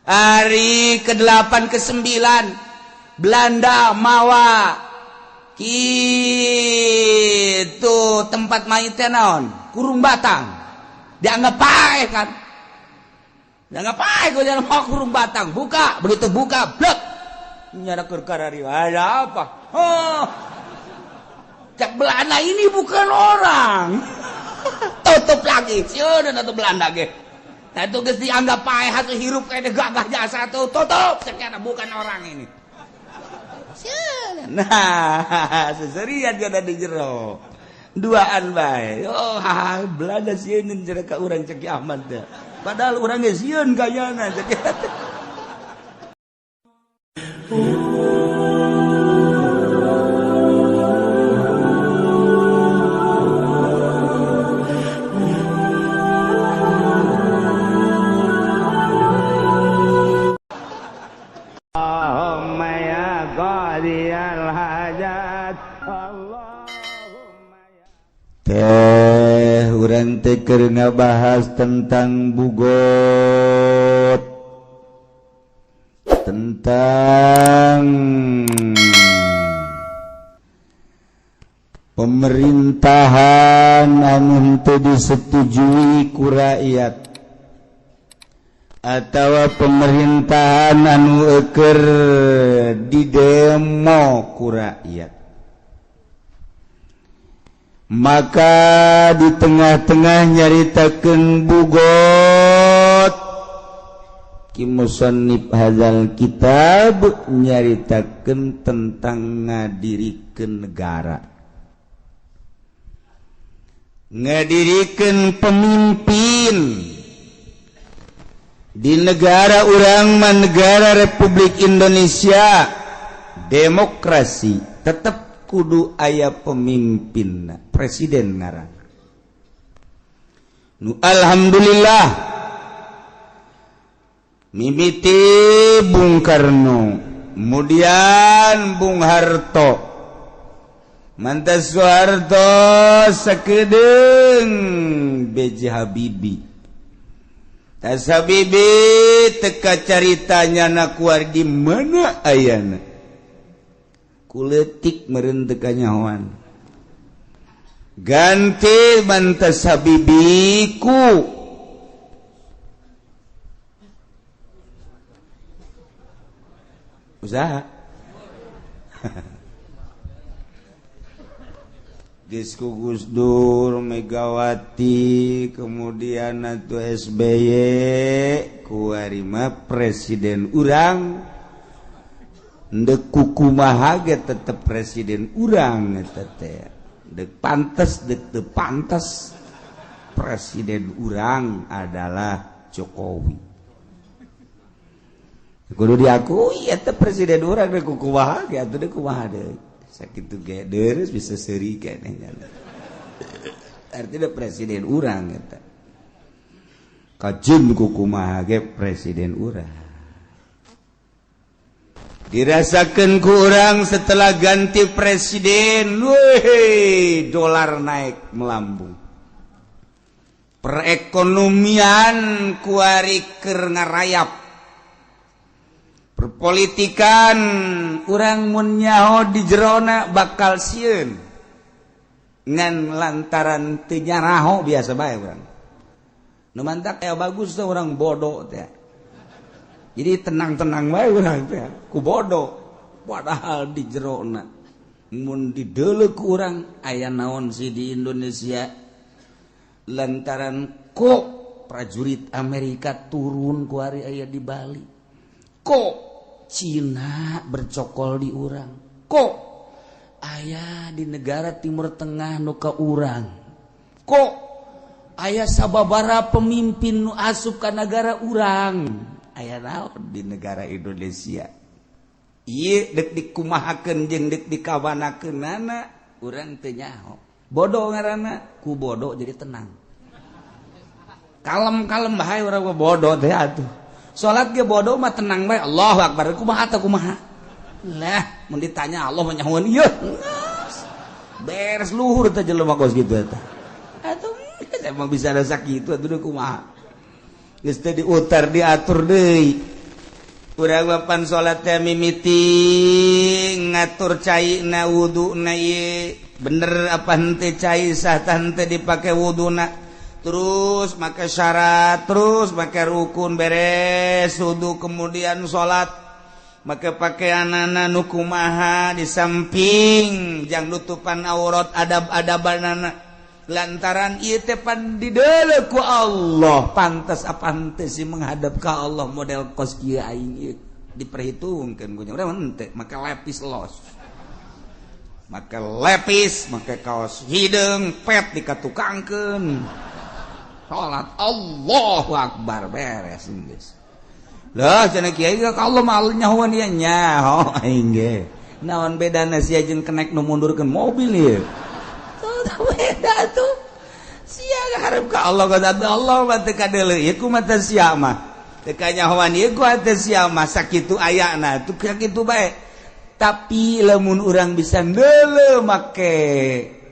Hari ke-8 ke-9 Belanda mawa kitu tempat mayitnya naon kurung batang dianggap paeh kan, dianggap paeh gua jangan mau kurung batang, buka, begitu buka blek nyara keur ada apa, oh cak Belanda ini bukan orang, tutup lagi sieun atuh Belanda ge. Nah itu geus dianggap paeh atuh hirup kene gagah jasa tuh tutup sekian bukan orang ini. Nah, seserian dia ada di jero. Duaan bae. Oh, Belanda sieun cenah ka urang cek Ki Ahmad teh. Padahal urang ge sieun kayana cek. Teh urang teh keur ngabahas tentang bugot, tentang pemerintahan anu henteu disetujui ku rakyat atawa pemerintahan anu eueur didemo ku rakyat. Maka di tengah-tengah nyaritakeun bugot ki musannif hadzal kitab nyaritakeun tentang ngadirikeun negara, ngadirikeun pemimpin di negara urang mah negara Republik Indonesia demokrasi tetep kudu aya pemimpin presiden ngaran. Nu alhamdulillah mimiti Bung Karno, kemudian Bung Harto, mantas Soeharto sakedeung B.J. Habibie. Tas Habibie teka caritanya na kuar di mana ayana. Kuletik meureun teu kanyahoan. Ganti mantas Habibie ku usaha. Geus ku Gus Dur, Megawati, kemudian atuh SBY, kuari mah presiden urang. Ndek kukumaha ge tetep presiden urang eta teh. Dek pantes dek teu pantes presiden urang adalah Jokowi. Kudu diakui eta presiden urang dek kukumaha ge atuh dek kumaha deui. Sakitu ge deres bisa seuri keneh nya. Artinya presiden urang eta. Kajeun kukumaha ge presiden urang. Dirasakan ku urang setelah ganti presiden, weh, dolar naik melambung. Perekonomian kuari keur ngarayap. Perpolitikan urang mun nyaho di jerona bakal sieun. Ngan lantaran teu nyaraho biasa bae urang. Nu mantak aya bagus teh urang bodoh teh. Jadi tenang-tenang bae urang teh ku bodoh, padahal di jerona mun dideuleu ku urang aya naon sih di Indonesia lantaran kok prajurit Amerika turun ku ari aya di Bali, kok Cina bercokol di urang, kok aya di negara Timur Tengah nu ka urang, kok aya sababara pemimpin nu asup ka nagara urang. Aya naon di negara Indonesia ieu dek dikumahakeun jeung dek dikawanakeunana urang teu nyaho. Bodoh ngaranna, ku bodoh jadi tenang. Kalem-kalem bae urang mah bodoh teh atuh. Salat ge bodoh mah tenang bae. Allahu akbar kumaha teh kumaha. Lah mun ditanya Allah mah nyahoeun ieu. Beres luhur teh jelema kos kitu eta. Atuh emang bisa ada sakitu atuh kumaha. Geus teh diutar diatur deui. Urang papan salat teh mimiti ngatur cai na wudu na ieu bener apa henteu cai sah tah henteu dipake wuduna, terus make syarat, terus make rukun, beres wudu kemudian salat make pakaianana nu kumaha, di samping jang nutupan aurat, adab-adabanana, lantaran ieu teh pan dideuleu ku Allah, pantas apa henteu sih menghadap ka Allah model kos kieu aing ieu diperhitungkeun ku nya. Urang henteu make lepis los, make lepis, make kaos hideung pet dikatukangkeun, salat Allahu Akbar, beres geus lah. Cenah kiai ka Allah mah nyahoan ieu, nyaho aing ge naon bedana sia jeung kenek nu mundurkeun mobil ieu? Tuh beda tuh. Sia harap ka Allah, ka Allah mah teu kadeuleu ieu ku mata sia mah, teu kanyahoan ieu ku hate sia mah. Sakitu ayana tuh, sakitu bae. Tapi lamun urang bisa neuleu make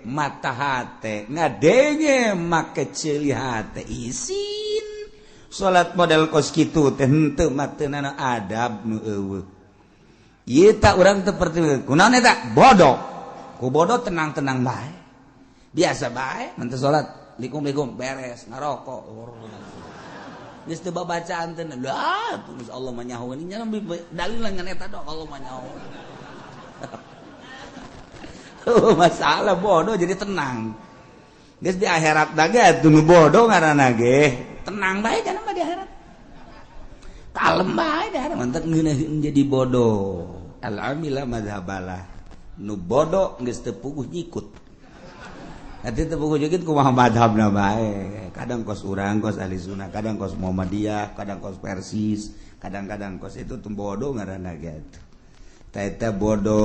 mata hate, ngadenge make ceuli hate, isin salat model kos kitu teh henteu mah teu nana adab nu eueuh ieu. Tak urang teu perti kunaon eta bodoh, ku bodoh tenang-tenang bae, biasa bae, mun salat likum-likum beres ngarokok geus teu babacaan teh lah. Terus Allah mah nyahoeun nya, dalil ngan eta doang, Allah mah nyahoeun. Oh, masalah bodoh jadi tenang. Geus di akhirat da ge atuh nu bodoh ngaranna ge tenang bae kana mah, di akhirat kalem bae di akhirat. Mantap ngeunaheun jadi bodoh al amila madhabalah, nu bodoh geus teu puguh nyikut. Nanti teu puguh nyikut kumaha madhabna bae, kadang kos urang kos ahli sunnah, kadang kos Muhammadiyah, kadang kos Persis, kadang-kadang kos itu tuh. Bodoh ngaranna ge atuh. Eta bodoh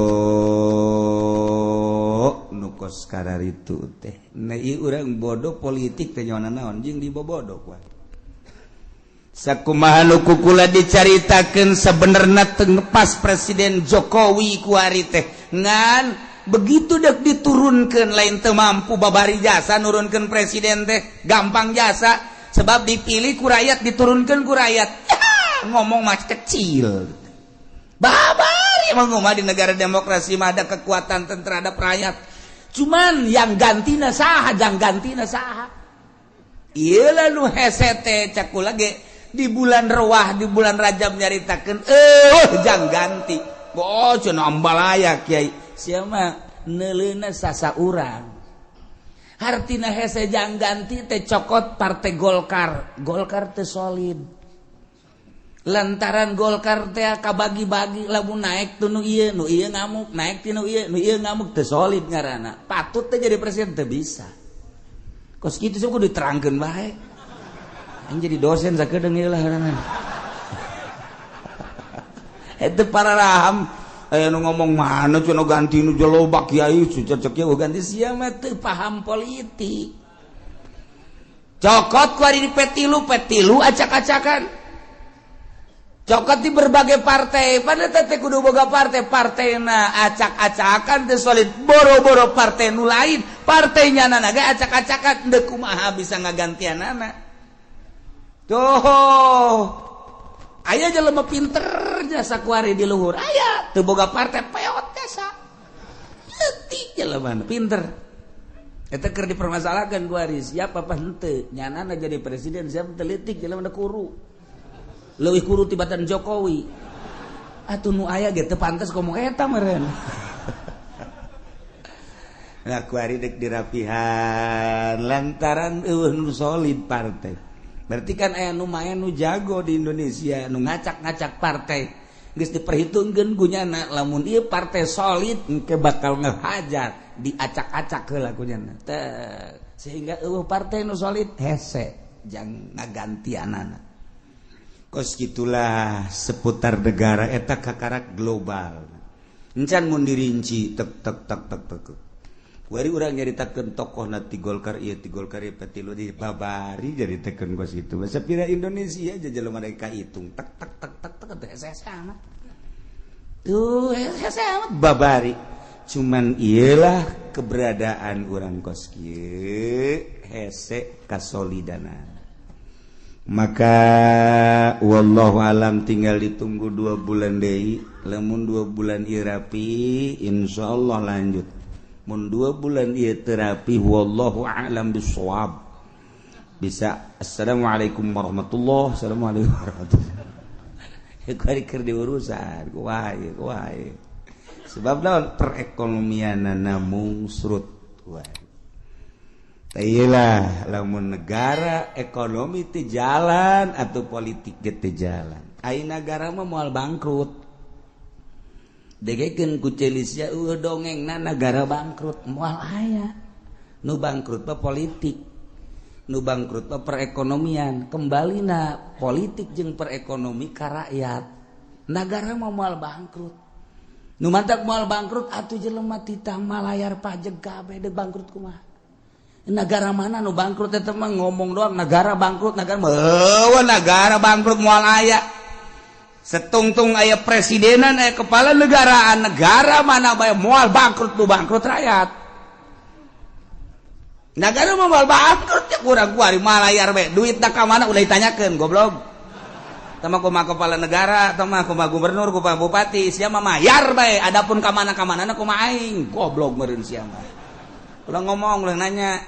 nu kos kararitu teh. Nah, ieu urang bodoh politik teh nyaona naon jeung dibobodo kuat. Sakumaha nu kukula dicaritakeun, sebenarnya teu pas Presiden Jokowi kuari teh, ngan begitu dek diturunkan lain teu mampu babari jasa nurunkan presiden teh gampang jasa, sebab dipilih ku rakyat, diturunkan ku rakyat. Ya, ngomong mah kecil babari, emang mah di negara demokrasi mah ada kekuatan terhadap rakyat, cuman yang gantina saha, jang gantina saha. Iya, lalu hese teh cakul lagi di bulan Rewah, di bulan Rajab nyaritakeun jang ganti. Oh, cenah ambalaya kiai siapa neuleuna sasa urang. Hartina hese jang ganti teh cokot partai Golkar. Golkar teh solid lantaran Golkar teh kabagi-bagi, lamun naik tuh nu ieu, nu ieu ngamuk, naik ti nu ieu, nu ieu ngamuk, teh solid ngaranna. Patut teh jadi presiden teh bisa kos kitu sih, kudu diterangkeun bae. Aing jadi dosen sakedeung ieu lah ngaranna. Itu para raham aya nu ngomong mana cenah ganti nu loba kiai cocok kieu ganti, sia mah teu paham politik. Cokot ku ari di P3, P3 acak-acakan, cokot di berbagai partai, pada teh kudu boga partai, partaina acak-acakan, teu solid, boro-boro partai nu lain, partainya nana ge acak-acakan, deuk kumaha bisa ngagantianana tuh. Aya jelema pinter jasa kuari di luhur, aya teu boga partai, peot jasa leutik jelema pinter. Eta keur dipermasalahkan kuari siapa apa henteu nyanana jadi presiden, siapa telitik jelema kuru, leuwih kuru tibatan Jokowi atuh. Nu aya ge teu pantes ngomong eta meureun. Nah, kuari dek dirapihan lantaran eueuh nu solid partai. Berarti kan aya nu main, nu jago di Indonesia nu ngacak-ngacak partai, geus diperhitungkeun kunyana lamun ieu partai solid engke bakal ngehajar, diacak-acak heula kunyana teh, sehingga eueuh partai nu solid, hese jang ngagantianana. Kos gitulah seputar negara eta kakarak global. Encan mun dirinci tek tek tek tek tek. Wari urang nyaritakeun tokoh na ti Golkar ieu, ti Golkar ieu, P3 di babari jadi teken kos itu. Masa pira Indonesia aja jelema mereka hitung tek tek tek tek tek teh hese amat. Tuh hese amat babari. Cuman iyalah keberadaan urang kos kieu hese kasolidana. Maka wallahu alam, tinggal ditunggu 2 bulan deui. Lamun 2 bulan ieu rapi, insyaallah lanjut. Mun 2 bulan ieu teu rapi, wallahu a'lam bissawab, bisa assalamualaikum warahmatullahi, assalamualaikum warahmatullahi. Kuari keur diurusan kumaha kumaha, sebab naon? Perekonomianana mungsrut wae. Iyalah, lamun negara ekonomi teu jalan atau politik ge teu jalan, ai negara mah moal bangkrut. Degekeun ku celis ya, dongengna negara bangkrut moal aya. Nu bangkrut mah politik, nu bangkrut mah perekonomian. Kembalina politik jeung perekonomi ka rakyat, negara mah moal bangkrut. Nu mantak moal bangkrut atuh jelema titah malayar pajak kabeh, deuk bangkrut kumaha? Negara mana nu bangkrut? Eta mah ngomong doang negara bangkrut. Negara mah, negara bangkrut moal aya. Setungtung aya presidenan, aya kepala negaraan, negara mana bae moal bangkrut. Nu bangkrut rakyat. Negara mah moal bangkrut ya. Kurang kuari malayar bae, duit ka mana ulah ditanyakeun, goblok. Tama kumaha kepala negara, tama kumaha gubernur, kumaha bupati, sia mah mayar bae. Adapun ka mana ka mana kumaha aing, goblok meureun sia mah. Ulah ngomong, ulah nanya.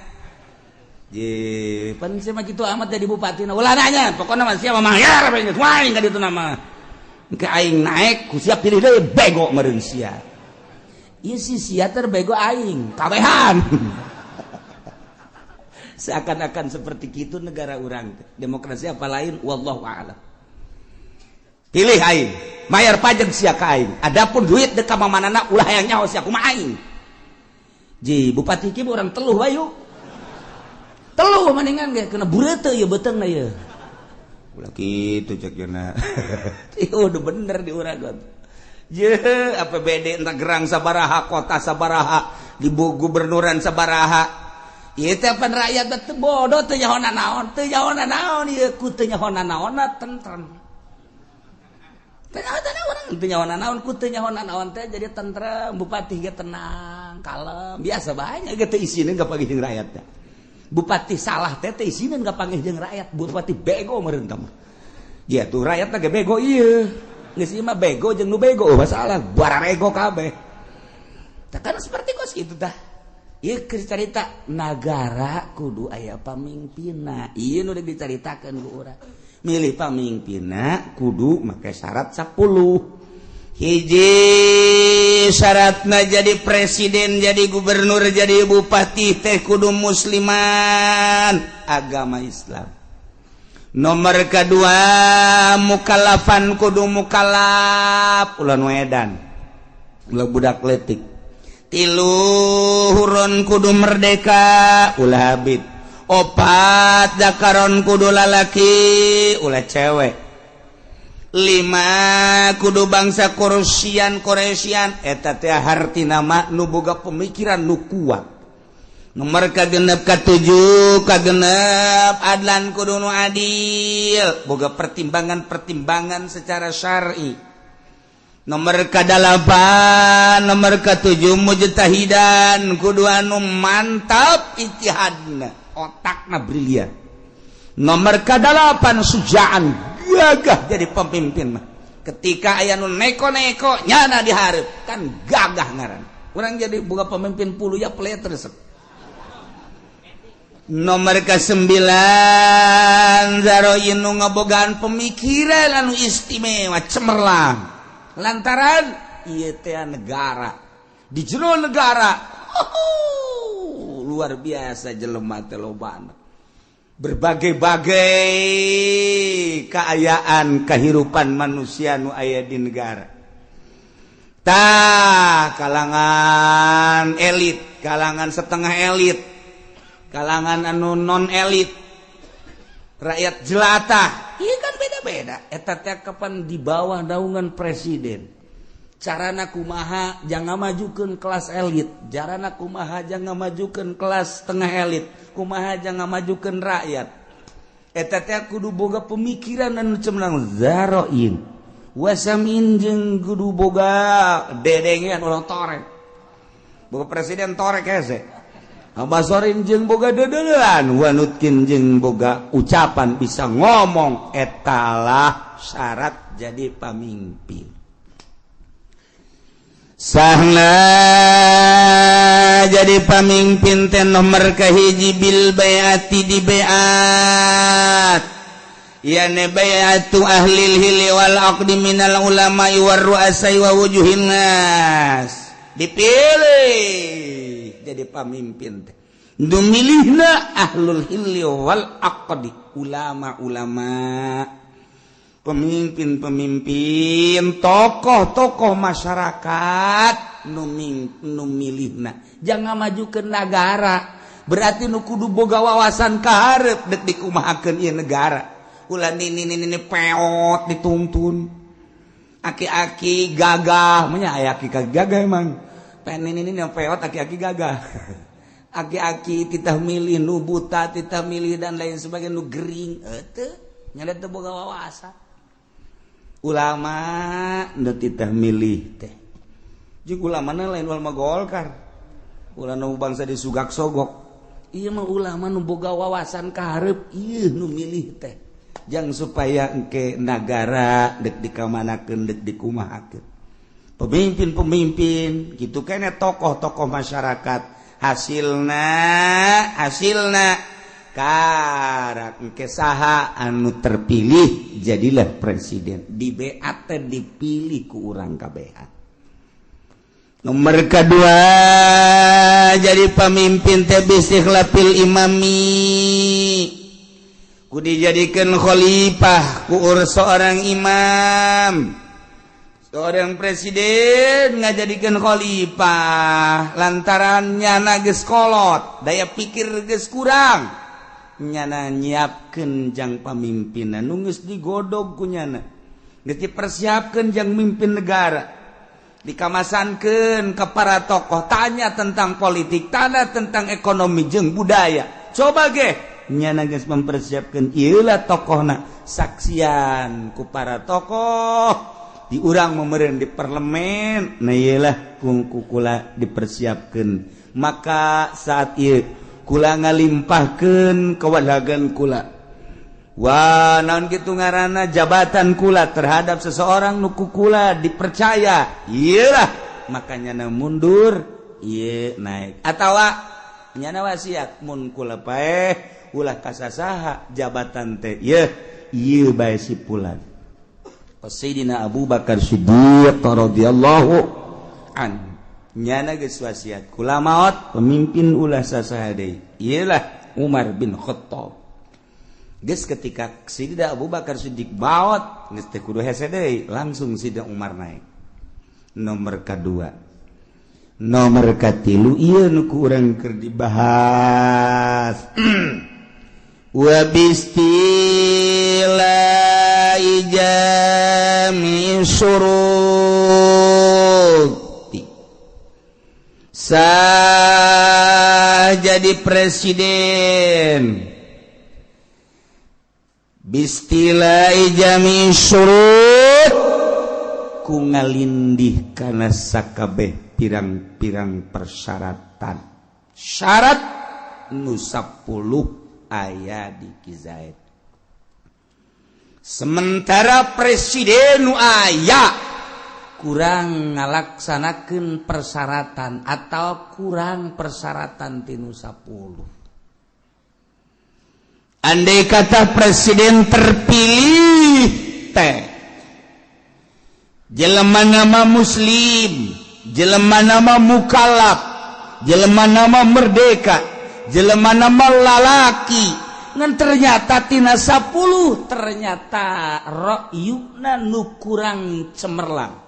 Je, pan sia mah kitu amat jadi bupati. Ulah nanya, pokoknya mah sia mah mayar bae geus wae ka ditu nama. Ke aing naik, ku sia pilih deui, bego meureun sia. Ieu si sia terbego aing, kabehan. Seakan-akan seperti itu negara urang. Demokrasi apa lain, wallahu a'lam. Pilih aing, bayar pajak sia ka aing. Adapun duit dek ka mamanana ulah hayang nyaho sia kumaha aing. Ji, bupati ki urang teluh bayu. Teluh mendingan ge kena bureute ieu beuteungna ieu. Ulah kitu cek cenah. Ieu udah bener di urang. Je, APBD entah gerang sabaraha, kota sabaraha, di gubernuran sabaraha. Ieu teh pan rakyat teh bodoh, teu nyaho naon, teu nyaho naon ieu ku teu nyaho naonna tentrem. Teu nyaho naon, teu nyaho naon, ku teu nyaho naon teh jadi tentrem, bupati ge tenang, kalem, biasa banyak ge teu isineun kapanggih jeung rakyat teh. Bupati salah teh teu isineun kapanggih jeung rakyat, bupati bego meureun tah mah. Ya tuh rakyat teh ge bego ieu. Geus ieu mah bego jeung nu bego, oh, masalah bararego kabeh. Tah kan seperti kos kitu tah. Ieu keur carita nagara kudu aya pamimpinna. Ieu nu deuk dicaritakeun ku urang. Milih pamimpinna kudu make syarat 10. Hiji syaratna jadi presiden, jadi gubernur, jadi bupati teh kudu musliman, agama Islam. Nomor kedua, mukallafan, kudu mukallaf, ulah nu edan, ulah budak letik. Tilu, hurron, kudu merdeka, ulah habib. Opat, dakaron, kudu lalaki, ulah cewek. Lima, kudu bangsa Quraisyan. Quraisyan eta teh hartina mah nu boga pemikiran nu kuat. Nomor kagenep, katujuh, kagenep, adlan, kudu nu adil, boga pertimbangan-pertimbangan secara syar'i. Nomor kadalapan, nomor katujuh, mujtahidan, kudu anu mantap ijtihadna, otakna brilian. Nomor kadalapan, sujaan, gagah jadi pemimpin mah. Ketika aya nu neko-neko nyana dihareup kan gagah ngaran. Urang jadi boga pemimpin puluh ya pelet resep. Nomor ke-9, zaroin, nu ngabogaan pemikiran anu istimewa, cemerlang, lantaran ieu teh negara, di jero negara luar biasa, jelema teh lobana, berbagai-bagai keayaan kehidupan manusia nu aya di negara. Tah, kalangan elit, kalangan setengah elit, kalangan anu non elit, rakyat jelata, iya kan beda-beda. Eta teh kapan di bawah naungan presiden, carana kumaha jangan majukan kelas elit, carana kumaha jangan majukan kelas setengah elit, kumaha jangan majukan rakyat. Eta teh kudu boga pemikiran anu cemerlang, zaroin wasamin, jeung kudu boga dedengean, ulah torek. Boga presiden torek hese. Basorin jeung boga dedelan, wanutkin jeung boga ucapan bisa ngomong, etalah syarat jadi pamimpin. Sahna jadi pamimpin teh nomor kahiji bil baiati di baiat, yani baiatu ahlil hili wal aqdi minal ulama'i war ru'asai wa wujuhin nas. Dipilih jadi pamimpin teh nu milihna ahlul hilli wal aqdi, ulama-ulama, pemimpin-pemimpin, tokoh-tokoh masyarakat nu milihna. Jangan maju ke negara berarti nu kudu boga wawasan ka hareup dek dikumahakeun ieu negara. Ulah nini peot dituntun, aki-aki gagah, nya aya aki gagah emang. Pen ini yang peot aki-aki gagah. Aki-aki titah milih nu buta, titah milih dan lain sebagainya nu gering teu nya teu boga wawasan. Ulama nu titah milih teh. Jeung ulamana lain ulama Golkar. Ulama nu bangsa disugak sogok. Ieu mah ulama nu boga wawasan ka hareup ieu nu milih teh. Jang supaya engke nagara dek dikamanakeun dek dikumahakeun. Pemimpin-pemimpin gitu kene tokoh-tokoh masyarakat hasilna karak engke saha anu terpilih jadilah presiden di BAT dipilih ku urang kabehan. Nomor kedua jadi pemimpin teh bistikhlafil imami, ku dijadikan khalifah ku seorang imam. Seorang presiden ngajadikan khalifah lantaran nyana geus kolot, daya pikir geus kurang, nyana nyiapkeun jang pamimpinan nu geus digodog ku nyana, geus dipersiapkeun jang mimpin negara, dikamasankeun ke para tokoh, tanya tentang politik, tanya tentang ekonomi jeung budaya. Coba ge nyana geus mempersiapkeun ieu lah tokohna, saksian ku para tokoh di urang memeureun di parlemen, nah ieu ku kula dipersiapkeun. Maka saat ieu kula ngalimpahkeun kewalagan kula, wah naon kitu ngaranna jabatan kula terhadap seseorang nu ku kula dipercaya, ieu lah makanya na mundur ieu naik atawa nyana wasiat mun kula paeh ulah kasasaha jabatan teh ieu ieu bae si pulan. Sayyidina Abu Bakar Siddiq radhiyallahu an nyana geus wasiat kula maot pemimpin ulah sasaha deui, ieu lah Umar bin Khattab. Geus ketika Sayyidina Abu Bakar Siddiq maot geus teh kudu hese deui, langsung Sayyidina Umar naik. Nomor kadua, nomor katilu ieu nu ku urang keur dibahas. Wa bistila jami suruti sah jadi presiden bistila jami surut ku ngalindih kana sakabeh pirang-pirang persyaratan syarat nu 10 aya di Kizaid. Sementara presiden nu aya kurang ngalaksanakeun persyaratan atau kurang persyaratan tinu 10. Andai kata presiden terpilih teh jelema nama muslim, jelema nama mukallaf, jelema nama merdeka, jelema nama lalaki, ngan ternyata tina 10 ternyata ra'yuna nu kurang cemerlang.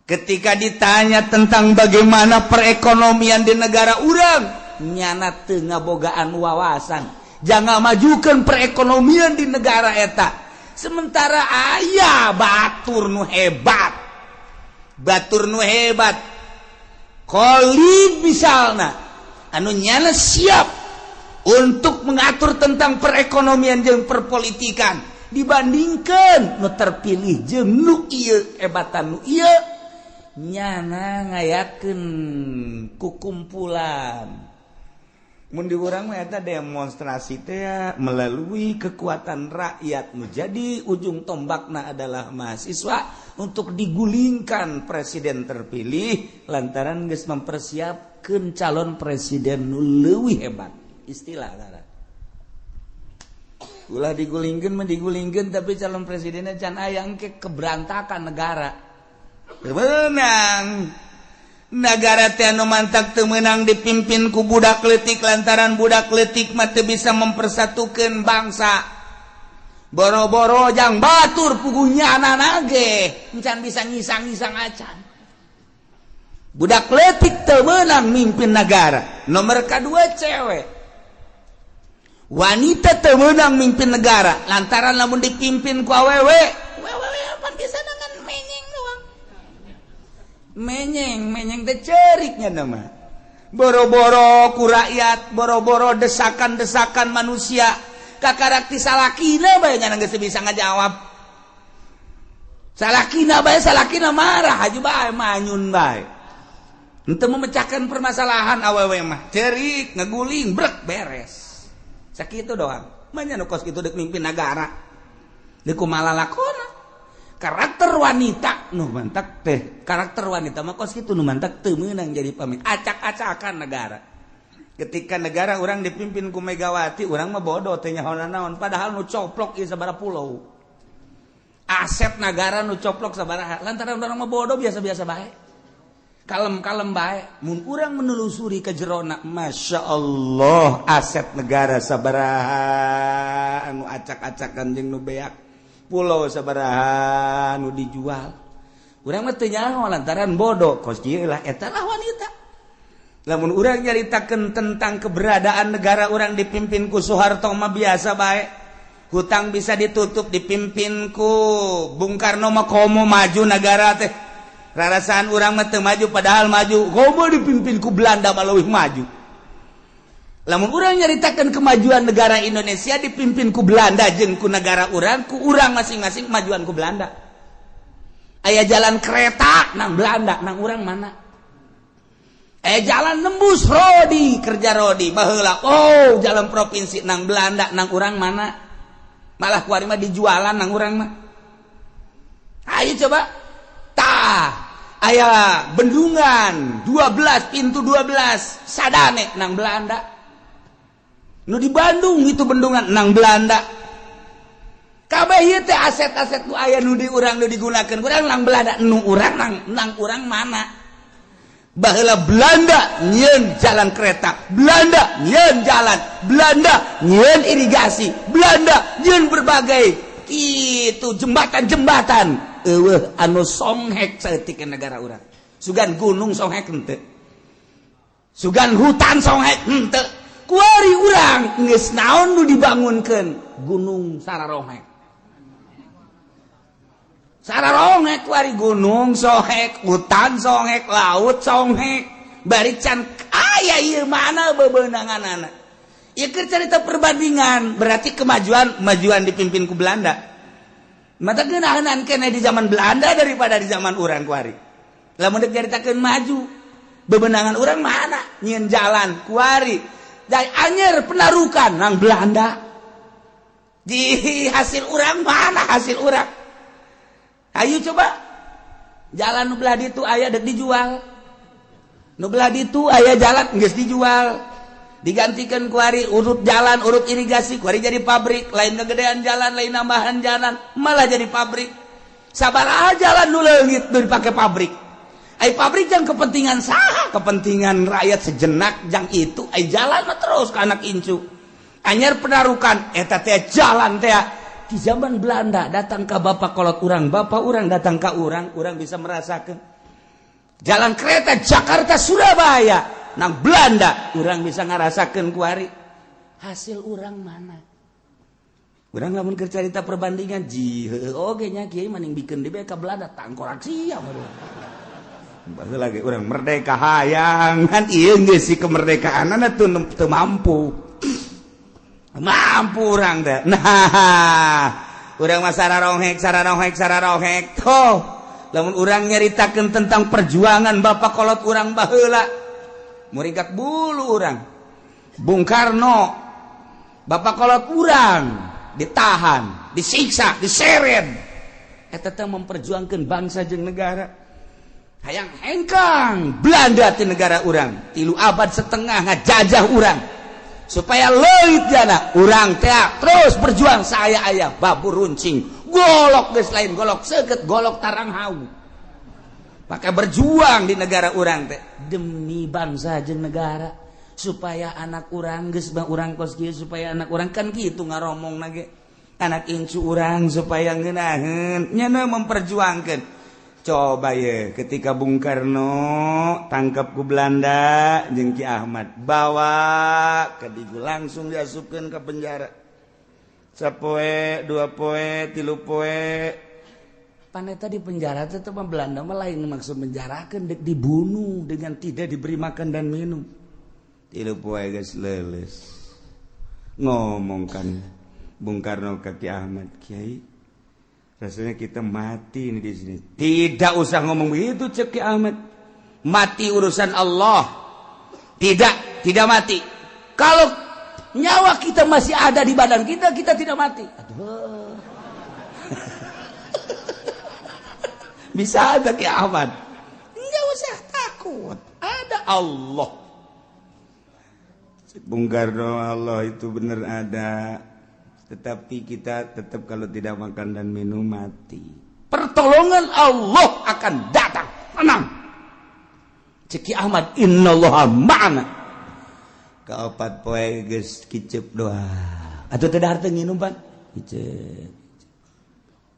Ketika ditanya tentang bagaimana perekonomian di negara urang, nyana teu ngabogaan wawasan, jangan majukan perekonomian di negara eta. Sementara aya batur nu hebat, batur nu hebat, Khalid misalna, anu nyana siap untuk mengatur tentang perekonomian jeung perpolitikan dibandingkan nu terpilih jeung nu ieu hebatan nu ieu nyana ngayakeun kukumpulan Mun di urang mah eta demonstrasi teh melalui kekuatan rakyat menjadi ujung tombakna adalah mahasiswa untuk digulingkan presiden terpilih lantaran geus mempersiapkeun calon presiden nu leuwih hebat. Istilah tara. Ulah digulingkeun mah digulingkeun, tapi calon presidennya can aya, engke keberantakan negara. Menang negara teh anu mantak teu meunang dipimpin ku budak leutik, lantaran budak leutik mah teu bisa mempersatukeun bangsa. Boro-boro jang batur, puguh nyana ge encan bisa ngisang-ngisang acan. Budak leutik teu meunang mimpin negara. Nomor kedua, cewek, wanita teu meunang mimpin negara lantaran lamun dipimpin ku awewe, awewe apa bisa dengan menyeng doang, menyeng menyeng teh ceriknya nama. Boro-boro ku rakyat, boro-boro desakan-desakan manusia, kakarak ti salakina bae nya geus bisa ngajawab. Salakina bae, salakina marah aja bae, manyun bae. Henteu memecahkan permasalahan. Awewe mah cerik, ngeguling, brek, beres, sakitu doang. Manya nu kos kitu dek mimpin negara, deuk kumaha lalakona? Karakter wanita nu mantak teh, karakter wanita mah kos kitu, nu mantak teu meunang jadi pemimpin, acak-acakan negara. Ketika negara urang dipimpin ku Megawati, urang mah bodoh, teh nyaho naon, padahal nu coplok ieu sabaraha pulau, aset negara nu coplok sabaraha. Lantaran urang mah bodoh, biasa-biasa bae, kalem-kalem bae. Mun urang menelusuri ke jerona, Masya Allah, aset negara sabaraha anu acak-acakan jeung nu beak, pulau sabaraha nu dijual, urang mah teu nyaho lantaran bodoh. Kos kieu lah, eta lah wanita. Lamun urang nyaritakeun tentang keberadaan negara urang dipimpin ku Soeharto mah biasa bae, hutang bisa ditutup. Dipimpin ku Bung Karno mah komo maju negara teh, rarasaan urang mah teu maju, padahal maju. Komo dipimpin ku Belanda mah leuwih maju. Lamun urang nyaritakeun kemajuan negara Indonesia dipimpin ku Belanda jeung ku negara urang, ku urang masing-masing, kemajuan ku Belanda. Aya jalan kereta nang Belanda, nang urang mana? Jalan nembus Rodi, kerja Rodi baheula, oh, jalan provinsi nang Belanda, nang urang mana? Malah kuari mah dijualan nang urang mah. Ayo coba tah, aya bendungan 12 pintu, 12 sadane nang Belanda. Nu di Bandung itu bendungan nang Belanda. Kabeh ieu teh aset-aset nu aya nu di urang, nu digunakeun urang nang Belanda. Nu urang nang urang mana? Baheula Belanda nyieun jalan kereta, Belanda nyieun jalan, Belanda nyieun irigasi, Belanda nyieun berbagai itu jembatan-jembatan. Eueuh anu songhek saeutik negara urang. Sugan gunung songhek henteu, sugan hutan songhek henteu. Kuari urang geus naon nu dibangunkeun? Gunung sararohek, sararohek. Kuari gunung sohek, hutan songhek, laut songhek, bari can aya ieu. Mana bebenanganana ieu? Keur cerita perbandingan, berarti kemajuan kemajuan dipimpin ku Belanda. Mata geunahan keneh di zaman Belanda daripada di zaman urang kuari. Lamun dek nyaritakeun maju, bebenangan urang mana? Nyieun jalan kuari dan anyer penarukan nang Belanda. Di hasil urang mana? Hasil urang, ayo coba, jalan nu belah ditu aya, dek dijual. Nu belah ditu aya jalan, geus dijual, digantikan kuari urut jalan, urut irigasi, kuari jadi pabrik. Lain kegedean jalan, lain nambahan jalan, malah jadi pabrik. Sabaraha jalan nu leungit nu dipake pabrik? Ai pabrik jang kepentingan saha? Kepentingan rakyat sejenak jang itu, ai jalan mah terus ke anak incu. Anyar penarukan eta teh, jalan teh di zaman Belanda datang ke bapak kolot urang, bapak urang datang ke urang, urang bisa merasakan jalan kereta Jakarta Surabaya nang Belanda, urang bisa ngerasakan kuari. Hasil urang mana? Urang lamun keur carita perbandingan ji oge nya, kiai maning bikeun di ka Belanda, tangkorak sia. Baheula lagi urang merdeka hayang kan, ieu geus si kemerdekaanana teu teu mampu mampu urang teh. Nah, urang mah sararohek, sararohek, sararohek toh. Lamun urang nyaritakeun tentang perjuangan bapak kolot urang baheula, muringkak bulu urang. Bung Karno bapak kolot urang ditahan, disiksa, diseret. Eta teh memperjuangkan bangsa jeung negara. Hayang hengkang Belanda ti negara urang, 3,5 abad ngajajah urang. Supaya leuit jana urang teh terus berjuang saya aya babur runcing. Golok geus lain golok seukeut, golok tarang hau. Maka berjuang di negara urang teh demi bangsa jeung negara supaya anak urang geus bah urang kos kieu supaya anak urang kan kitu ngaromongna ge. Anak incu urang supaya ngeunaheun nya memperjuangkeun. Coba ye ketika Bung Karno tangkap ku Belanda jeung Ki Ahmad bawa ke digu langsung diasupkeun ke penjara. Sapoe, 2 poe, 3 poe. Paneta di penjara teh mah Belanda mah lain maksud menjarakeun dek dibunuh dengan tidak diberi makan dan minum. 3 poe geus leuleus. Ngomong kan Bung Karno ke Ki Ahmad, Kiai, rasanya kita mati ini di sini. Tidak usah ngomong begitu cek Ki Ahmad. Mati urusan Allah. Tidak, tidak mati. Kalau nyawa kita masih ada di badan kita, kita tidak mati. Aduh. Bisa ada Ki Ahmad. Enggak usah takut. Ada Allah. Bung Karno, Allah itu benar ada. Tetapi kita tetap kalau tidak makan dan minum mati. Pertolongan Allah akan datang. Tenang. Cek Ki Ahmad, innallaha ma'ana. Kaopat poe geus kicep doa. Atuh teu dahar teu nginum pan? Kicep.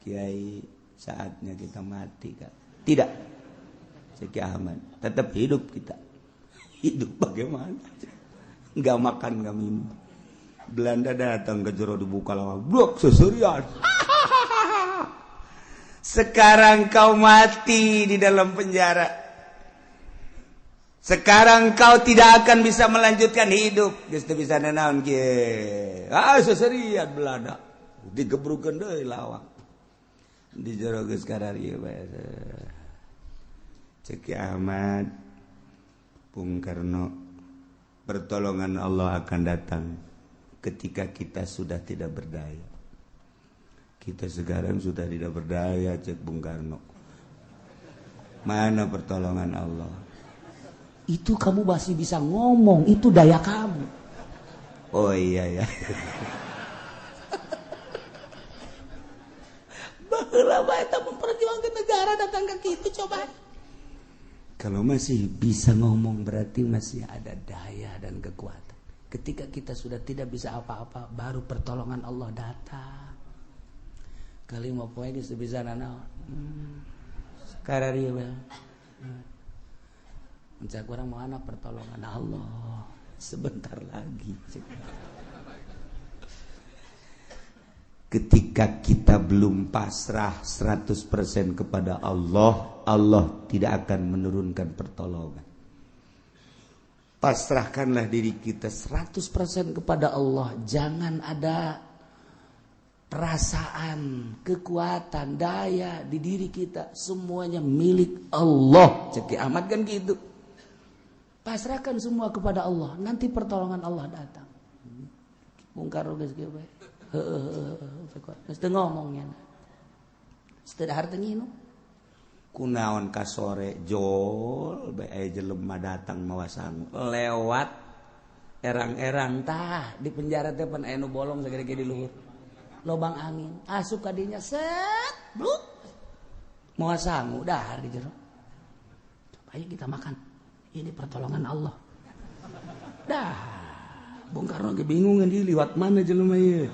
Kiai, saatnya kita mati kak. Tidak. Cek Ki Ahmad, tetap hidup kita. Hidup bagaimana? Enggak makan, enggak minum. Belanda datang ke jero dibuka lawang. Blok seserian. Sekarang kau mati di dalam penjara. Sekarang kau tidak akan bisa melanjutkan hidup. Geus teu bisa nanaon kieu. Ah seserian Belanda. Digebrukeun deui lawang. Di jero geus kararieu bae. Cek Ki Ahmad, Bung Karno, pertolongan Allah akan datang ketika kita sudah tidak berdaya. Kita sekarang sudah tidak berdaya, cek Bung Karno. Mana pertolongan Allah? Itu kamu masih bisa ngomong, itu daya kamu. Oh iya ya. Baheula bae eta memperjuangkan negara datang ke kitu coba. Kalau masih bisa ngomong berarti masih ada daya dan kekuatan. Ketika kita sudah tidak bisa apa-apa, baru pertolongan Allah datang. Kali mau poe geus bisa nanaon. Kararieu bae. Mencak urang mana pertolongan Allah sebentar lagi. Ketika kita belum pasrah 100% kepada Allah, Allah tidak akan menurunkan pertolongan. Pasrahkanlah diri kita 100% kepada Allah. Jangan ada perasaan, kekuatan, daya di diri kita. Semuanya milik Allah. Cek Ki Ahmad kan gitu. Pasrahkan semua kepada Allah, nanti pertolongan Allah datang. Bung Karno geus kieu bae. Heueuh geus teu ngomongnya. Geus teu dahar teu nginum. Kunaon ka sore jol bae aya jelema datang mawa sangu lewat erang-erang tah di penjara teh pan aya nu bolong sagede-gede di luhur. Lobang angin asup ka dinya set bluk. Mawa sangu dahar di jero. Coba ayo kita makan. Ini pertolongan Allah. Dah, Bung Karno ge bingung di liwat mana jelema ieu.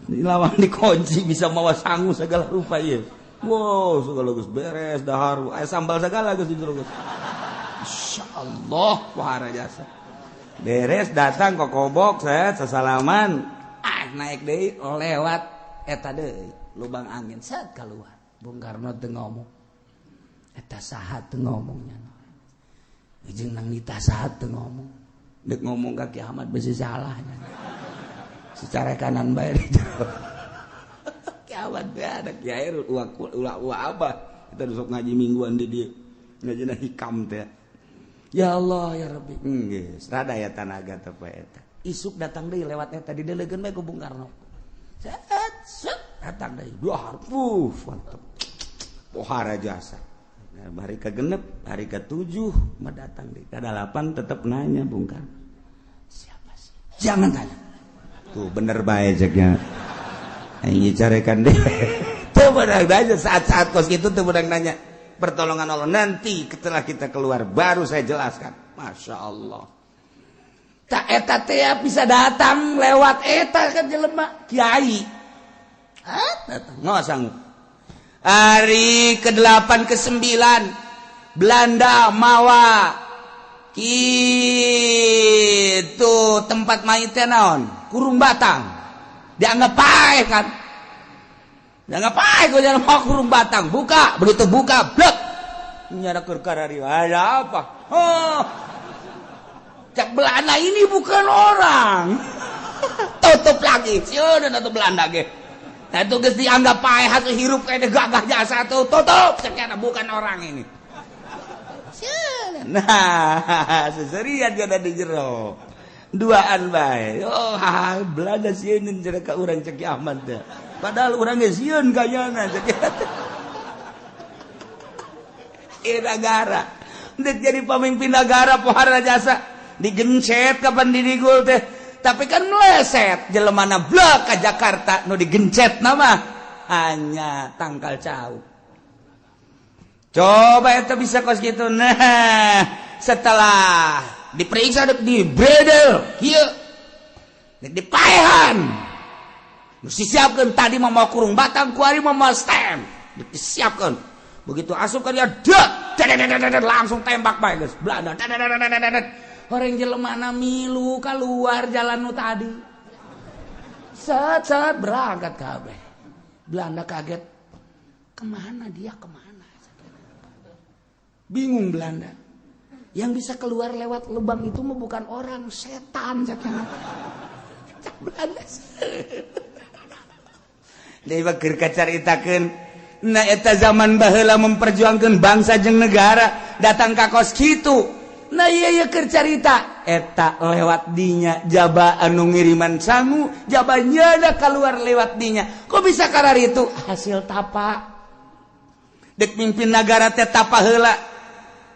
Lawang dikunci bisa mawa sangu segala rupa ieu. Wow, segala geus beres dahar, aya sambal segala geus di jero geus. Insyaallah wahara jasa. Beres datang kokobok set sasalaman. Ah, naik deui lewat eta deui lubang angin set keluar. Bung Karno teu ngomong. Eta saha teu ngomongnya. Jeung nang nita saha teu ngomong. Dek ngomong ka Ki Ahmad besi salahnya. Secara kanan bae di jero. Ki Ahmad teh ada kiai ulah ulah abah. Kita sok ngaji mingguan di dieu. Ngajina hikam teh. Ya Allah ya Rabbi. Geus rada ya tanaga teh poe eta. Isuk datang deui lewat eta didelegeun bae ku Bung Karno. Set set datang deui. Dua mantep. Pohara jasa. Nah, hari ke-6, hari ke-7 mah datang deui. Ka-8 tetep nanya Bung Karno. Siapa sih? Jangan tanya. Tuh bener bae ceknya. Aing carekan deh. Tuh bener aja saat-saat kos gitu tuh bener nanya. Pertolongan Allah nanti setelah kita keluar baru saya jelaskan. Masya Allah. Tak eta teh bisa datang lewat eta kan jelema kiai. Hah, datang nggak sanggup. Hari ke-8 ke-9 Belanda mawa itu tempat mayitnya naon? Kurung batang. Dianggap paeh kan. Dianggap paeh gua jalan mau kurung batang. Buka, begitu buka, blek. Nyara keur karari. Ada apa? Oh. Cak Belanda ini bukan orang. Tutup lagi. Sieun atuh Belanda ge. Nah itu geus dianggap paeh hasil hirup kayak gagah jasa tuh. Tutup, cek bukan orang ini. Sieun. Nah, seserian dia ada di jero. Duaan bae. Oh, Belanda sieun cenah ka urang cek Ahmad teh. Padahal urang ge sieun kayana cek. Ieu negara. Deuk jadi pemimpin negara pohara jasa digencet kapan didigul teh. Tapi kan meleset jelemana blek ka Jakarta nu digencet nama hanya tangkal cau. Coba eta bisa kos kitu. Nah, setelah diperiksa dek di bredel kieu dek dipaehan nu disiapkeun tadi mah mau kurung batang kuari mah mau stem disiapkeun begitu asup ka dia dek langsung tembak bae geus Belanda orang jelemana milu keluar jalan nu tadi set set berangkat kabeh Belanda kaget kemana dia kemana bingung Belanda. Yang bisa keluar lewat lubang itu mah bukan orang, setan cak Belanda. Deui mah keur kacaritakeun. Nah eta zaman baheula memperjuangkeun bangsa jeung negara, datang ka kos kitu. Nah ieu ieu keur carita eta lewat dinya jaba anu ngiriman sangu, jaba nyeuna keluar lewat dinya. Kok bisa kararitu? Hasil tapa. Dek mimpin nagara teh tapa heula.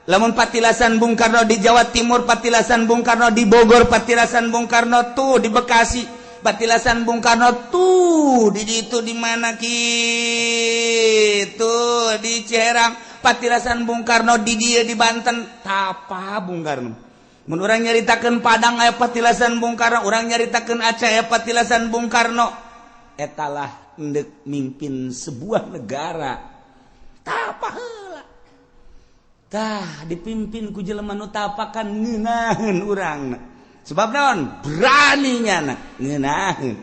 Lamun patilasan Bung Karno di Jawa Timur, patilasan Bung Karno di Bogor, patilasan Bung Karno tuh di Bekasi, patilasan Bung Karno tuh di itu di mana gitu di Ciherang, patilasan Bung Karno di dia di Banten, tapa Bung Karno. Mun urang nyaritakeun Padang aya patilasan Bung Karno, urang nyaritakeun Aceh aya patilasan Bung Karno. Etalah endek mimpin sebuah negara. Tapa heula. Tah dipimpin ku jelema nu tapakan ngeunaheun urang. Sebab naon? Berani nyana ngeunaheun.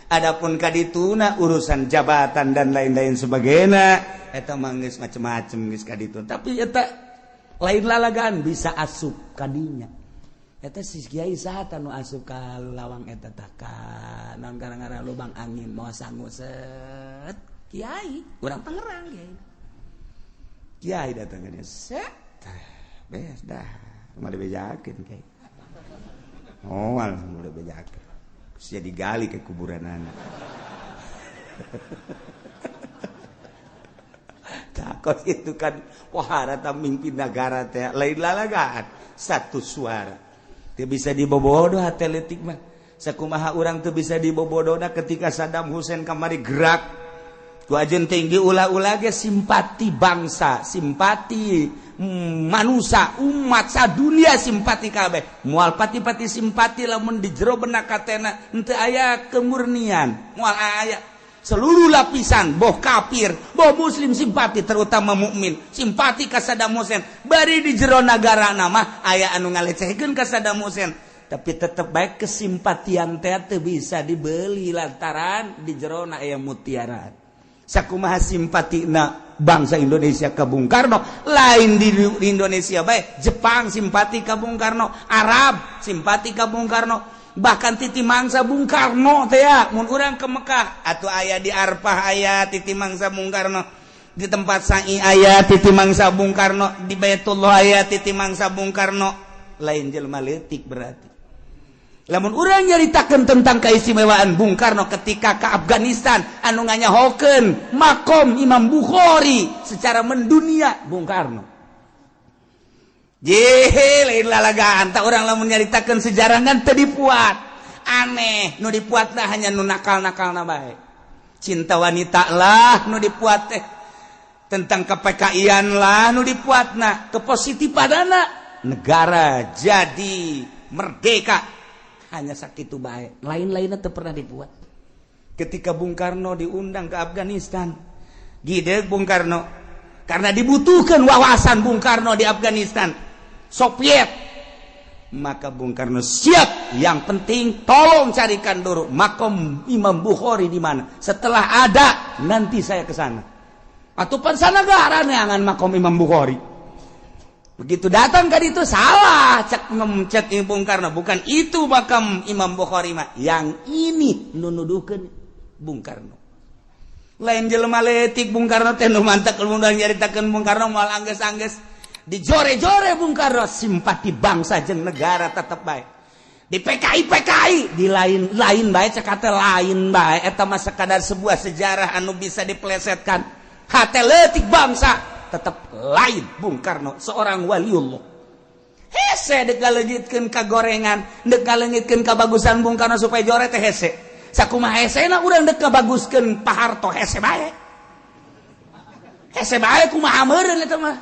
Adapun kadituna urusan jabatan dan lain-lain sebagainya eta mah geus macem-macem geus kaditu. Tapi eta lain lalagaan bisa asup kadinya. Eta si kiai saha nu asup ka lawang eta tah ka naon gara-gara lubang angin moal sangu set. Kiai urang Tangerang kiai. Kiai datang ka dia set. Beres dah, mau dibejakeun kiai. Oh, langsung udah bejakeun. Terus digali ke kuburan anak. Takut itu kan pohara ta mimpin negara teh lain lalagaan satu suara. Teu bisa dibobodo hate leutik mah. Sakumaha urang teu bisa dibobodona ketika Saddam Hussein kamari gerak. Ku ajeun tinggi ulah-ulah ge simpati bangsa, simpati manusia, umat sadunia simpati kabeh. Moal pati-pati simpati lamun di jero benak katena henteu aya kemurnian, moal aya. Seluruh lapisan, boh kafir, boh muslim simpati terutama mukmin, simpati ka Saddam Hussein. Bari di jero nagara mah aya anu ngalecehkeun ka Saddam Hussein. Tapi tetep baik kesimpatian teh teu bisa dibeli lantaran di jerona aya mutiara. Sakumaha simpatina bangsa Indonesia ka Bung Karno, lain di Indonesia bae, Jepang simpati ka Bung Karno, Arab simpati ka Bung Karno, bahkan titi mangsa Bung Karno teh ya, mun urang ke Mekah atuh aya di Arfah aya titi mangsa Bung Karno. Di tempat sa'i aya titi mangsa Bung Karno, di Baitullah aya titi mangsa Bung Karno. Lain jelema leutik berarti. Lamun urang nyaritakeun tentang keistimewaan Bung Karno ketika ke Afghanistan anu nganyahokeun makom Imam Bukhari secara mendunia Bung Karno. Jehe lain lalagaan tak urang lamun nyaritakeun sejarah kan teu dipuat. Aneh, nu dipuatna hanya nu nakal-nakalna bae. Cinta wanita lah nu dipuat teh. Tentang ke-PKI-an lah nu dipuatna, kepositifanana negara jadi merdeka hanya sakitu bae, lain-lainnya teu pernah dibuat. Ketika Bung Karno diundang ke Afghanistan, gideg Bung Karno karena dibutuhkan wawasan Bung Karno di Afghanistan, Soviet, maka Bung Karno siap. Yang penting tolong carikan dulu makom Imam Bukhari di mana. Setelah ada nanti saya ke sana. Atau pansanagara neangan makom Imam Bukhari. Begitu datang ke itu salah cek ngecek Bung Karno, bukan itu makam Imam Bukhari mah, yang ini nu nuduhkeun Bung Karno. Lain jelema leutik Bung Karno teh nu mantak mun nyaritakeun Bung Karno moal anggeus-anggeus dijore-jore Bung Karno simpati bangsa jeung negara tetep bae. Di PKI PKI di lain-lain bae cek kata lain bae eta mah sekadar sebuah sejarah anu bisa dipelesetkan. Hate leutik bangsa tetap lain Bung Karno seorang waliullah. Hese dek ngaleungitkeun ka gorengan, dek ngaleungitkeun ka bagusan Bung Karno supaya jore teh hese. Sakumaha hesena urang dek ngabaguskeun Pak Harto hese bae. Hese bae kumaha meureun eta mah.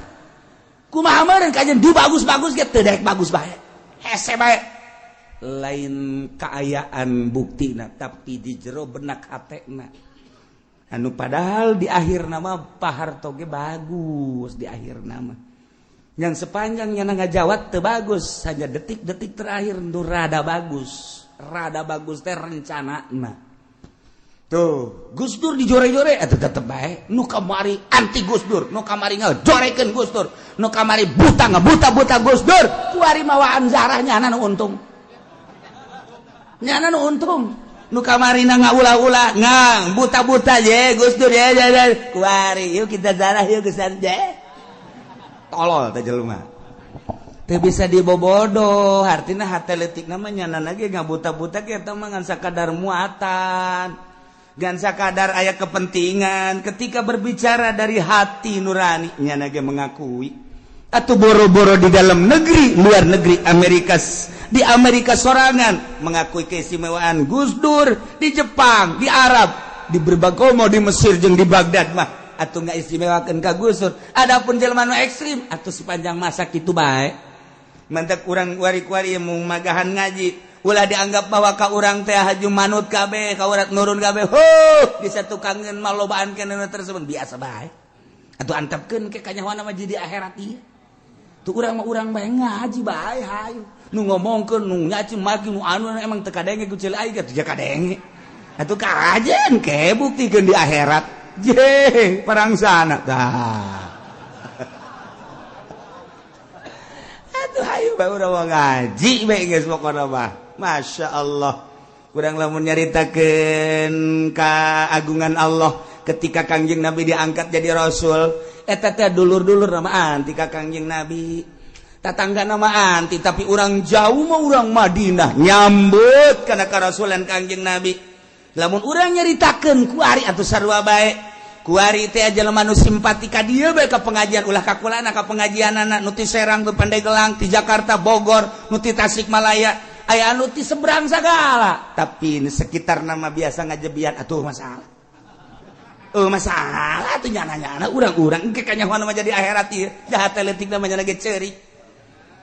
Kumaha meureun kajeun dibagus-bagus ge teu daek bagus bae. Hese bae. Lain kaayaan buktina tapi di jero benak hatena. Anu padahal di akhir nama Pak Harto ge bagus di akhir nama. Yang sepanjangnya ngajawat teu bagus, hanya detik-detik terakhir nu rada bagus. Rada bagus teh rencanana. Tuh, Gus Dur dijore-jore eta tetep bae. Nu kamari anti Gus Dur, nu kamari ngajorekeun Gus Dur, nu kamari buta ngabuta-buta Gus Dur, kuari mawaan zarah nyana nu untung. Nyana nu untung. Nu kamarina ngaula-ula ngang buta-buta je Gus Dur ye ye kuari yuk kita zarah yuk geus je. Tolol teh jelema. Teu bisa dibobodo, artina hate leutik mah nyana ge ngabuta-buta ge eta mah ngan sakadar muatan. Ngan sakadar aya kepentingan ketika berbicara dari hati nurani nyana ge mengakui. Atau boro-boro di dalam negeri, luar negeri Amerika, di Amerika sorangan mengakui keistimewaan Gus Dur, di Jepang, di Arab, di berbagai mau di Mesir jeung di Baghdad mah atuh nggak istimewakeun ka Gus Dur. Adapun jelema nu ekstrim atuh sepanjang masa kitu bae. Mantak urang kuari-kuari mung magahan ngaji, ulah dianggap bahwa ka urang teh haju manut kabeh, ka urang nurun kabeh. Huh, disatukangeun mah lobaan keneh tersebut biasa bae. Atuh antepkeun ke kanyahoana mah jadi akhirat ieu. Tuh urang mah urang bae ngaji bae hayu. Nu ngomongkeun nu nyaci maki nu anu emang teu kadenge ku ceuli aing teh kadenge. Atuh kajen ke buktikeun di akhirat. Je, perang sana tah. Atuh hayu bae urang mah ngaji bae geus pokona mah. Masya Allah. Urang lamun nyaritakeun kaagungan Allah ketika Kangjeng Nabi diangkat jadi rasul, eta teh dulur-dulur nama anti ka Kangjeng Nabi, tatangga nama anti, tapi urang jauh mah urang Madinah nyambut kana karasulan Kangjeng Nabi. Lamun urang nyaritakeun kuari atuh sarua bae, kuari teh jelema nu simpati ka dieu bae ka pengajian ulah ka kulana ka pengajianana nu ti Serang, nu Pandeglang, ti Jakarta, Bogor, nu ti Tasikmalaya, aya anu ti seberang sagala, tapi ini sekitar nama biasa ngajebian atuh masalah. Masalah tuh nyana-nyana urang-urang engke kanyahoan mah jadi akhirat ieu jahat leutik mah nyana ge ceurik.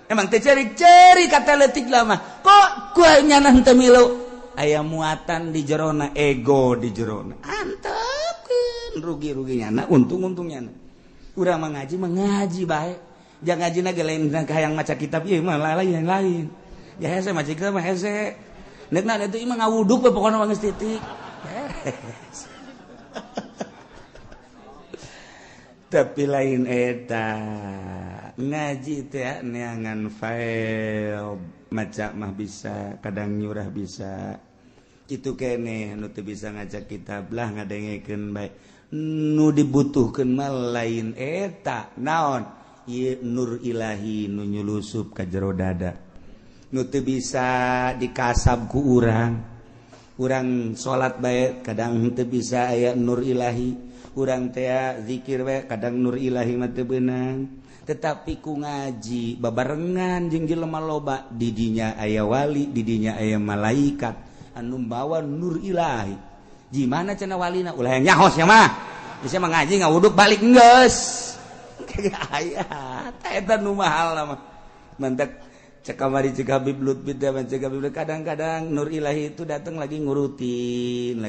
Emang teh ceurik-ceurik kata leutik mah. Kok kuah nyana henteu milu? Aya muatan di jerona, ego di jerona. Antepkeun rugi-rugi nyana, untung-untung nyana. Urang mah ngaji bae. Jangan ngajina ge lain hayang maca kitab ieu mah lain-lain. Ya hese maca kitab mah hese. Neukna itu mah ngawuduk we pokona mah geus titik. Beres. Tapi lain eta ngaji teh neangan file maca mah bisa, kadang nyurah bisa. Kitu keneh nu teu bisa ngajak kitab lah ngadengekeun bae. Nu dibutuhkeun mah lain eta naon? Ieu nur ilahi nu nyulusup ka jero dada. Nu teu bisa dikasab ku urang. Urang salat bae kadang teu bisa aya nur ilahi. Urang teh zikir bae kadang nur ilahi mah teu beunang. Tetapi ku ngaji babarengan jeung jelema loba, didinya aya wali, didinya aya malaikat anu bawa nur ilahi. Gimana cenah walina? Ulah yang nyahos ya mah. Bisa mah ngaji ngawuduk balik geus. Aya eta nu mahal mah. Mantak cek kamari cek Habib Lutfi teh cek Habib kadang-kadang nur ilahi itu datang lagi ngurutin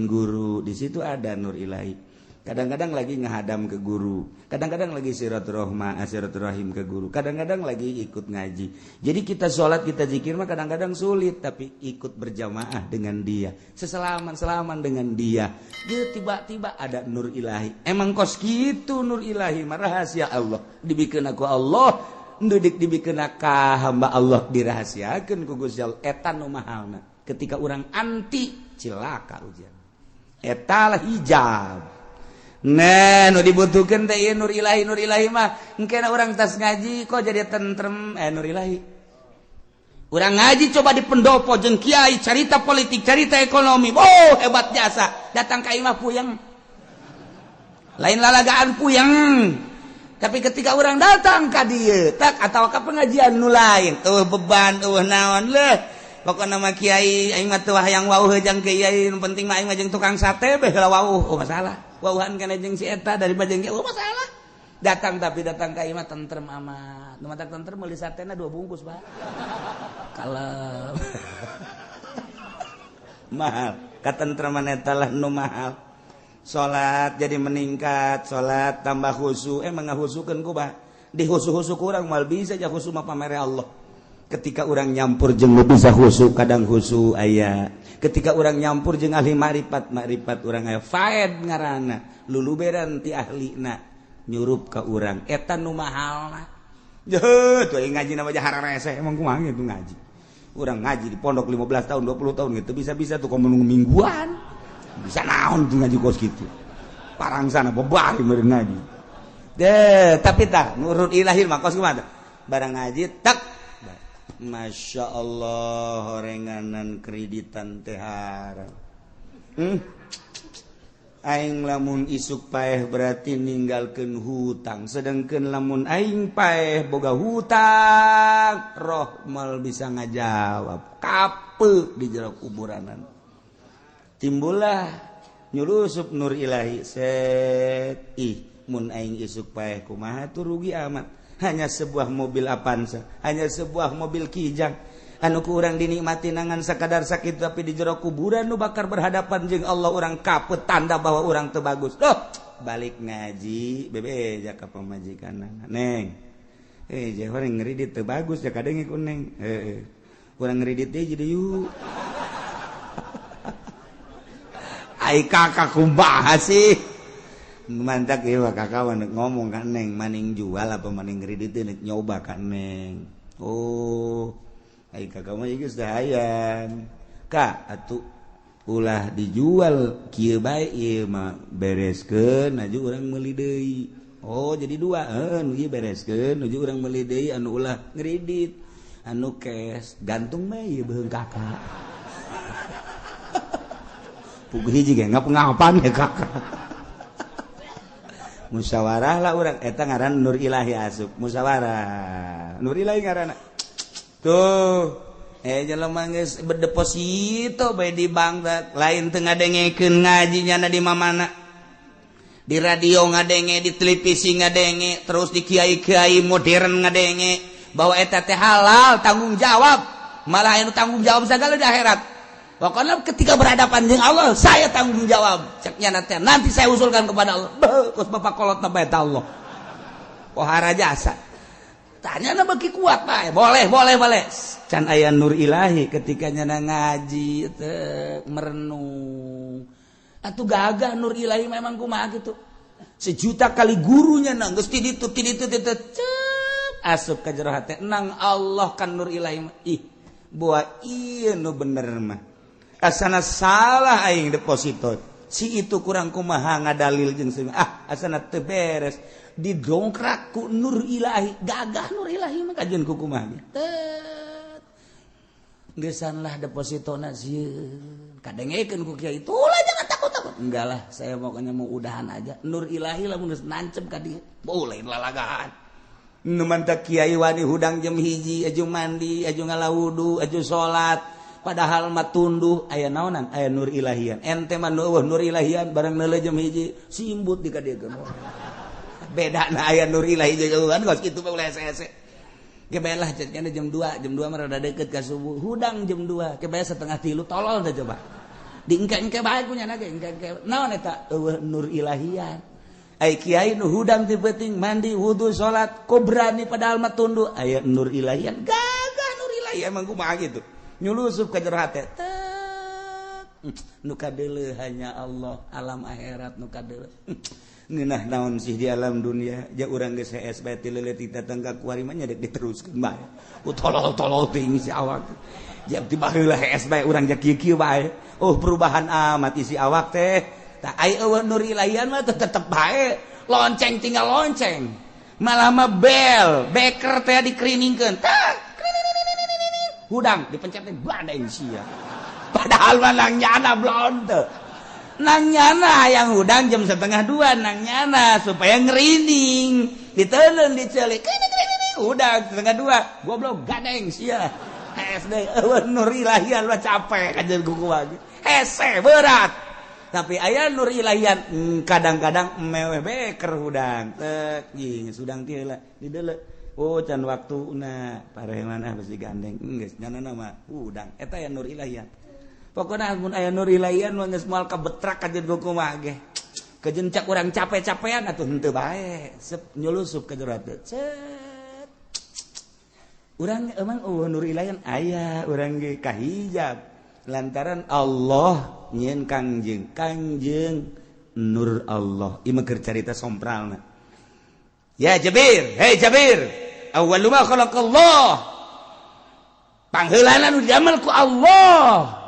guru. Di situ ada nur ilahi. Kadang-kadang lagi ngahadam ke guru, kadang-kadang lagi silaturahim ke guru, kadang-kadang lagi ikut ngaji. Jadi kita sholat, kita zikir mah kadang-kadang sulit, tapi ikut berjamaah dengan dia, seselaman-selaman dengan dia. Dia tiba-tiba ada nur ilahi. Emang kos gitu nur ilahi mah rahasia Allah. Dibikin aku Allah, ndudik dibikin ka hamba Allah dirahasiakeun ku Gusti Allah. Eta nu mahalna. Ketika orang anti cilaka ujian. Eta lah hijab. Nah, nu dibutuhkeun teh ieu nur ilahi mah. Engkena urang tas ngaji kok jadi tentrem nur ilahi. Urang ngaji coba di pendopo jeung kiai carita politik, carita ekonomi. Oh, hebat jasa. Datang ka imah puyeng. Lain lalagaan puyeng. Tapi ketika orang datang ka dieu, tak atawa ka pengajian nu lain, eueuh beban, eueuh naon leuh. Pokona mah kiai aing mah teu hayang wauh jeung kiai, nu penting mah aing mah jeung tukang sate beh heula wauh, oh masalah. Wauhan kana jeung si eta daripada jeung kiai, oh masalah. Datang tapi datang ka imah tentrem amat. Nu matak tentrem meuli satena 2 bungkus, Pak. Kalem. Mahal. Katentreman eta lah nu mahal. Salat jadi meningkat, salat tambah khusyuk, emang ngahusukeun ku bah. Dihusu-husu kurang mal bisa ja khusyuk mah pamere Allah. Ketika orang nyampur jeung nu bisa khusyuk, kadang khusyuk aya. Ketika orang nyampur jeung ahli makrifat, makrifat urang aya faed ngaranna, luluberan ti ahlina nyurup ka urang. Eta nu mahalna. Jeuh, tuh ngaji na mah hararese emang kumaha gitu ngaji. Urang ngaji di pondok 15 tahun, 20 tahun gitu bisa-bisa tuh komo mingguan. Bisa naon tuh ngaji kos gitu. Parangsana bebari meureun ngaji. Deh, tapi tah nurut ilahi mah kos kumaha. Barang ngaji tak Masya Allah horenganan kreditan teh haram. Aing lamun isuk paeh berarti ninggalkeun hutang, sedangkan lamun aing paeh boga hutang, roh mal bisa ngajawab kape di jero kuburanan. Timbullah nyulusup nur ilahi set ih mun aing isuk paeh kumaha tuh rugi amat. Hanya sebuah mobil Avanza, hanya sebuah mobil Kijang anu ku urang dinikmati nangan sakadar sakit, tapi di jero kuburan nu bakar berhadapan jeung Allah urang kapet tanda bahwa urang teu bagus. Duh, balik ngaji bebe ja ka pamajikan neng. Eh jeung urang ngridit teu bagus ja kadenge ku neng. Heeh. Urang ngridit deui jadi yuk. Ai kakak kumaha sih? Mantak ieu kakak ngomong ka neng maning jual apa maning ngridit teh nyoba ka neng. Oh, ai kakak mah geus hayang. Ka atuh ulah dijual kieu bae ieu mah bereskeun aju urang meuli deui. Oh, jadi dua heuh nu ieu bereskeun nuju urang meuli deui anu ulah ngridit. Anu cash gantung mah ieu beuheung kakak. Puguh hiji ge ngap-ngapan ya kakak. Musyawarah lah urang eta ngaran nur ilahi asup musyawarah nur ilahi ngaranna tuh jelema geus berdeposito bae di bank lain teu ngadengekeun ngaji nyana di mamana di radio ngadenge di televisi ngadenge terus di kiai-kiai modern ngadenge bahwa eta teh halal tanggung jawab malah anu tanggung jawab sagala di akhirat. Pokoknya ketika berhadapan dengan Allah, saya tanggung jawab. Ceknya nanti saya usulkan kepada Allah. Beuh, bapak kolot na bae Allah. Pohara jasa. Tanya na beki kuat bae. Boleh, boleh, boleh. Can aya nur ilahi ketika nyana ngaji teh merenung. Atuh gagah nur ilahi memang kumaha kitu. Sejuta kali gurunya nang geus ti ditu ti ditu ti cep asup ka jero hate nang Allah kan nur ilahi. Ih, buah ieu nu bener mah. Asana salah aing deposito. Si itu kurang kumaha ngadalil jeung si ah asana teu beres didongkrak ku nur ilahi, gagah nur ilahi mah kajian ku kumaha tet. Geusan lah depositona sieun. Kadengekeun ku kiai itulah jangan takut-takut. Enggak lah, saya pokoknya mau udahan aja. Nur ilahi lamun geus nancep ka dieu, boleh lalagahan. Nu mantak kiai wani hudang jam 1, aju mandi, aju ngalawudu, aju salat. Padahal mah tunduh aya naonan, aya nur ilahian. Ente mah nu eueuh nur ilahian barang neuleuh jam 1 simbut di ka dieu. Beda na aya nur ilahi jauhan kos kitu mah ulah hese-hese. Ge lah jadinya jam 2, jam 2 mah rada deket ka subuh. Hudang jam 2, ge bae setengah 3 tolol teh coba. Diengke-engke bae ku nyana ge engke-engke. Naon eta eueuh nur ilahian. Ai kiai nu hudang ti peuting mandi wudu salat kok berani padahal mah tunduh aya nur ilahian. Gagah nur ilahi emang kumaha kitu. Nyulusup ka jero hate. Tet. Nu kadeuleuh hanya Allah, alam akhirat nu kadeuleuh. Ngeunah naon sih di alam dunia ja urang geus hees bae ti leuleut datang ka kuari mah nya dek diteruskeun bae. Ku tolol-tolol teuing si awak. Ja ti baheula hees bae urang ja kieu-kieu bae. Oh perubahan amat isi awak teh. Tah ai eueuh nur ilahian mah tetep bae. Lonceng tinggal lonceng. Malah mah bel, beker teh dikriningkeun. Tah hudang dipencet teh badeng sia. Padahal mah nang nyana blon teu. Nang nyana yang hudang jam 1:30 nang nyana supaya ngerining. Diteuleun dicelik. Hudang 1:30 goblok gadeng sia. Hese eueuh nur ilahian mah capek kajeun ku kumaha. Hese berat. Tapi aya nur ilahian kadang-kadang meweh beker hudang. Tek jeung hudang ti heula dideuleu. Oh can waktuna pareman ah besi gandeng geus nyana mah hudang eta aya nur ilahian. Pokona mun aya nur ilahian mah geus moal kabetrak kajeun kumaha ge. Kajeun cak urang capek-capean atuh henteu bae. Sep nyulusup ka jero hate. Cet. Urang emang eueuh nur ilahian aya urang ge kahijab lantaran Allah nyieun Kangjeng, Kangjeng nur Allah. Ieu mah keur carita sompralna. Ya Jabir, hei Jabir, awwalu ma khalaqallah. Pangheulana nu diamel ku Allah.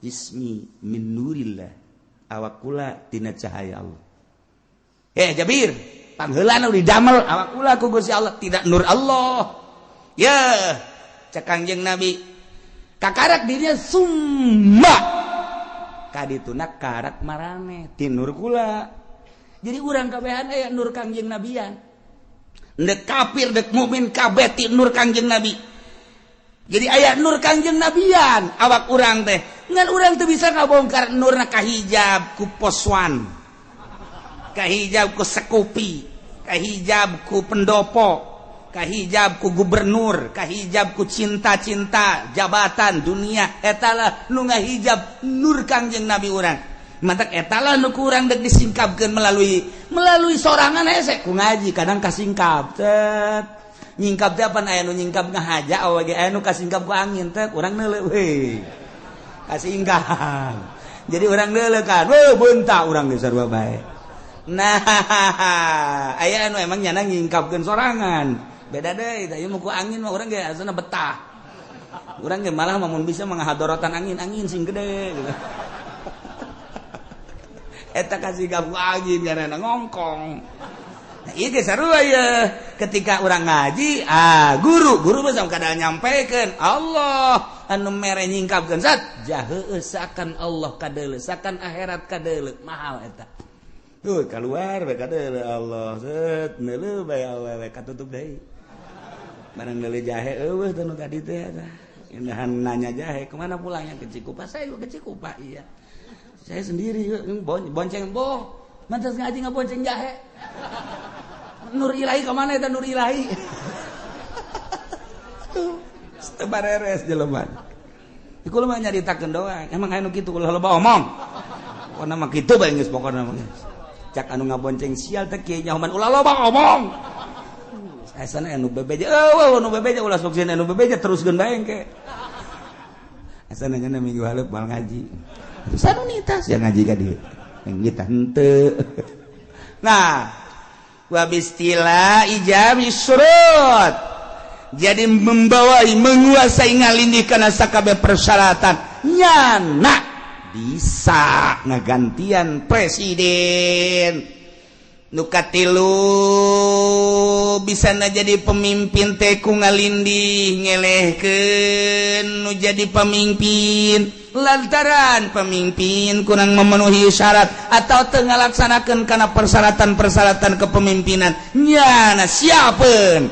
Ismi min nurillah. Awak kula tina cahaya Allah. Hei Jabir, pangheulana nu didamel awak kula ku Gusti Allah tidak nur Allah. Ya, cek Kangjeng Nabi. Kakarak dirinya summa. Kadituna karak marane ti nur kula. Jadi urang kabehan aya nur Kangjeng Nabian. Ndek kafir dek mukmin kabeh ti nur Kangjeng Nabi. Jadi aya nur Kangjeng Nabian awak urang teh. Ngan urang teu bisa ngabongkar nurna kahijab ku poswan. Kahijab ku sekupi, kahijab ku pendopo, kahijab ku gubernur, kahijab ku cinta-cinta jabatan dunia. Eta lah nu ngahijab nur Kangjeng Nabi urang. Mantak eta lah nu kurang dek disingkapkeun melalui sorangan hese ku ngaji kadang kasingkap tet nyingkap teh apan aya nu nyingkap ngahaja awe ge aya nu kasingkap ku angin teh urang neuleuh we kasingkap jadi urang neuleuh kan we beunta urang geus sarua bae. Nah aya anu emang nyana nyingkapkeun sorangan beda deui tah ieu mah ku angin mah urang ge asana betah urang ge malah mun bisa menghadorotan angin-angin sing gede gitu. Eta kasih gabu angin karena ngongkong. Nah, ieu ge sarua ye. Ketika urang ngaji, ah guru mah kadang nyampekeun Allah anu mere nyingkapkeun zat jaheueuh sakan Allah kadeuleuh, sakan akhirat kadeuleuh, mahal eta. Tuh keluar bae kadeuleuh Allah, set neuleuh bae awewe katutup deui. Barang neuleuh jahe eueuh teh nu tadi teh eta. Indahan nanya jahe kemana pulangnya ke Cikupa, saya juga ke Cikupa iya. Saya sendiri bonceng boh, mantas ngaji ngabonceng jahe. Nur ilahi kemana eta nur ilahi? Tuh, bareres jelema. Iku mah nyaritakeun doang. Emang aya nu kitu ulah loba omong. Pokona mah kitu bae geus pokona mah. Cak anu ngabonceng sial teh kieu nyahoman ulah loba omong. Asana anu bebeja, eueuh anu bebeja ulah sok sieun anu bebeja teruskeun bae engke. Asana nya minggu haleup moal ngaji. Sanunitas yang ngaji ka dieu. Yang kita henteu. Nah, wa bistila ijab syurut. Jadi membawai menguasai ngalindih kana sakabeh persyaratan nyana Bisa ngagantian presiden. Nu katilu, bisa na jadi pemimpin teh ku ngalindih, ngelehkeun nu jadi pemimpin lantaran pemimpin kurang memenuhi syarat atau teu ngalaksanakeun kana persyaratan-persyaratan kepemimpinan. Nyana siapeun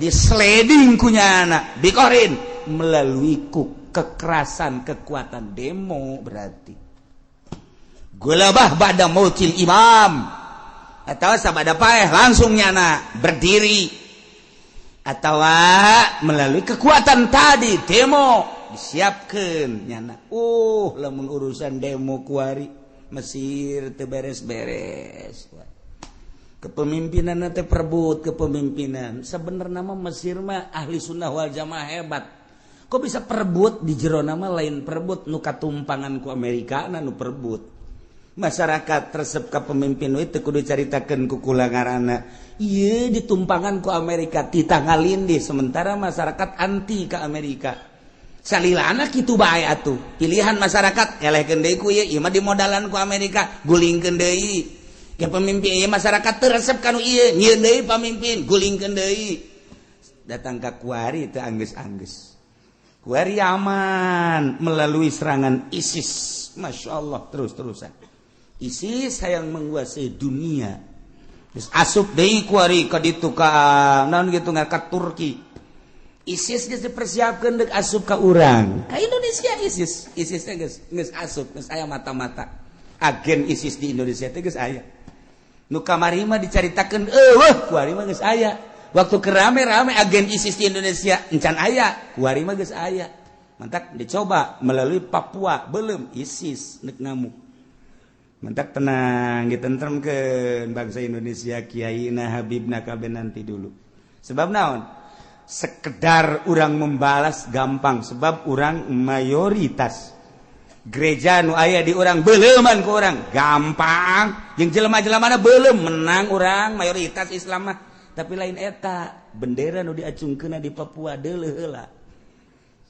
disleding ku nyana bikorin melalui ku kekerasan, kekuatan demo. Berarti gulabah ba'da mautil imam atau sabada paeh langsung nyana berdiri atau melalui kekuatan tadi, demo disiapkan nyana. Lamun urusan demo kuari Mesir teu beres-beres kepemimpinan teh, perebut kepemimpinan. Sebenarnya mah Mesir mah ahli sunnah wal jamaah hebat, kok bisa perebut di jero nama? Lain perebut nu katumpangan ku Amerika, nu perebut masyarakat resep ka pemimpin itu. Kudu caritakeun ku kula ngaranna ieu ditumpangan ku Amerika, titah ngalindih, sementara masyarakat anti ke Amerika. Salilana kitu bae atuh, pilihan masyarakat elehkeun deui ku ieu. Ieu mah dimodalan ku Amerika, gulingkeun deui ke pemimpin ieu. Masyarakat teu resep kanu ieu, nyieun deui pamimpin, gulingkeun deui. Datang ka kuari teu anggeus-anggeus. Kuari aman melalui serangan ISIS. Masya Allah, terus-terusan ISIS yang menguasai dunia. Terus asup deui kuari ka ditu, ka naon gitu, ka Turki. ISIS geus dipersiapkeun deuk asup ka urang, ka Indonesia. ISIS ISIS teh geus geus asup, geus aya mata-mata agen ISIS di Indonesia teh geus aya. Nu kamari mah dicaritakeun eueuh, kuari mah geus aya. Waktu kerame-rame agen ISIS di Indonesia encan aya, kuari mah geus aya. Mantak dicoba melalui Papua, belum ISIS nek ngamuk. Mantak tenang, ditentremkeun bangsa Indonesia, kiai na, habibna, kabeh nanti dulu. Sebab naon? Sekedar orang membalas gampang sebab orang mayoritas. Gereja nu aya di urang beleuman ku urang gampang, jeung jelema-jelema mana belum menang, orang mayoritas Islam mah. Tapi lain eta, bendera nu diacungkeun di Papua deuleuh heula.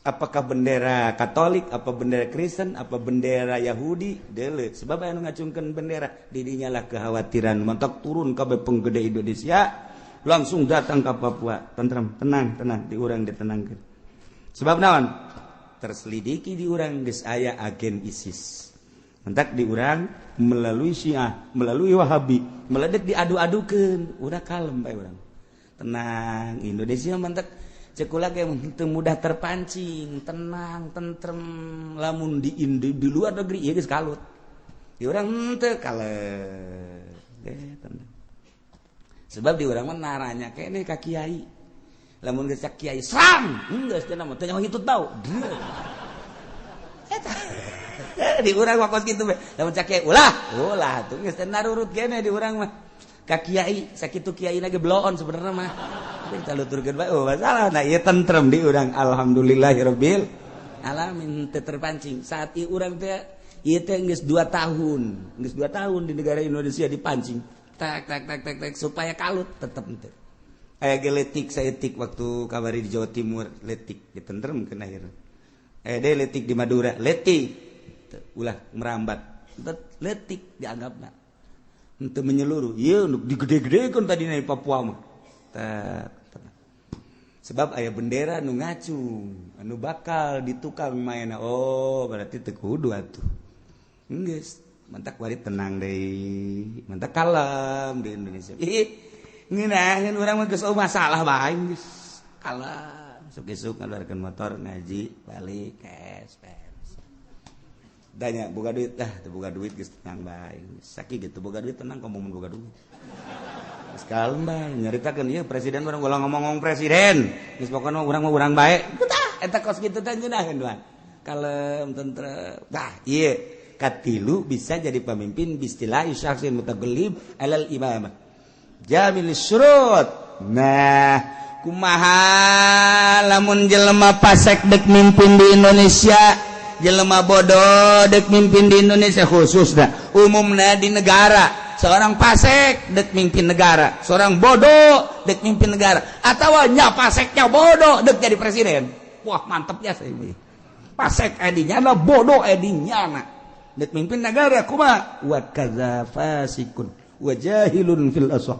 Apakah bendera Katolik, apa bendera Kristen, apa bendera Yahudi, deuleuh. Sebab aya nu ngacungkeun bendera, didinya lah kekhawatiran. Mantak turun kabeh penggede Indonesia langsung datang ke Papua. Tentrem, tenang, tenang, di urang ditenangkeun. Sebab naon? Terselidiki di urang geus aya agen ISIS. Mentak di urang melalui Syiah, melalui Wahabi, meledek diadu-adukeun, udah kalem bae urang. Tenang, Indonesia mantak cek kula ge teu mudah terpancing, tenang, tentrem. Lamun di luar negeri ieu geus kalut. Di urang henteu, kalem. Tenang. Sebab di urang mah naranya keneh ka kiai. Lamun geus cak kiai serang, geus teh mah teu nyaho hitut bau. Eta. Di urang mah kos kitu we. Lamun cak kiai ulah, ulah tuh geus teh narurut keneh di urang mah. Ka kiai, sakitu kiai ge bloon sebenarnya mah. Kita luturkeun bae, oh masalah. Nah, ieu tentrem di urang, alhamdulillahirabbil alamin, teu terpancing. Saat ieu urang teh ieu teh geus 2 tahun, geus 2 tahun di negara Indonesia dipancing. Tak tak tak tak tak supaya kalut tetep henteu. Aya ge letik saeutik waktu kabari di Jawa Timur, letik ditentremkeun akhirna. Aya deui letik di Madura, letik ulah merambat. Letik dianggapna. Henteu menyeluruh. Ieu nu digede-gedekeun tadi di Papua mah. Sebab aya bendera nu ngacung, anu bakal ditukang mainna. Oh, berarti teu kudu atuh. Geus, mantak wari tenang deui, mantak kalem di Indonesia. Ih, ngeunaheun urang mah geus masalah bae geus. Kalem, isuk-isuk ngaluarkeun motor ngaji, balik cash beres. Tanya boga duit dah, teu boga duit geus tenang bae. Sakieu gitu boga duit tenang komo mun boga duit. Geus kalem bae, nyaritakeun ieu presiden urang ulah ngomong-ngomong presiden. Geus pokona urang mah urang bae. Tah, eta kos kitu teh ngeunaheun doang. Kalem, tentrem. Tah, ieu katilu bisa jadi pemimpin bistilahi syakhsin mutagallib alal imamah. Jamil syurut. Nah, kumaha lamun jelema pasek dek mimpin di Indonesia, jelema bodoh dek mimpin di Indonesia khususna, umumna di negara. Seorang pasek dek mimpin negara, seorang bodoh dek mimpin negara, atau nya paseknya bodoh dek jadi presiden. Wah, mantepnya saya ini. Pasek edinya, bodoh edinya. Dek mimpin negara kumaha? Wa kadza fasikun wa jahilun fil asah.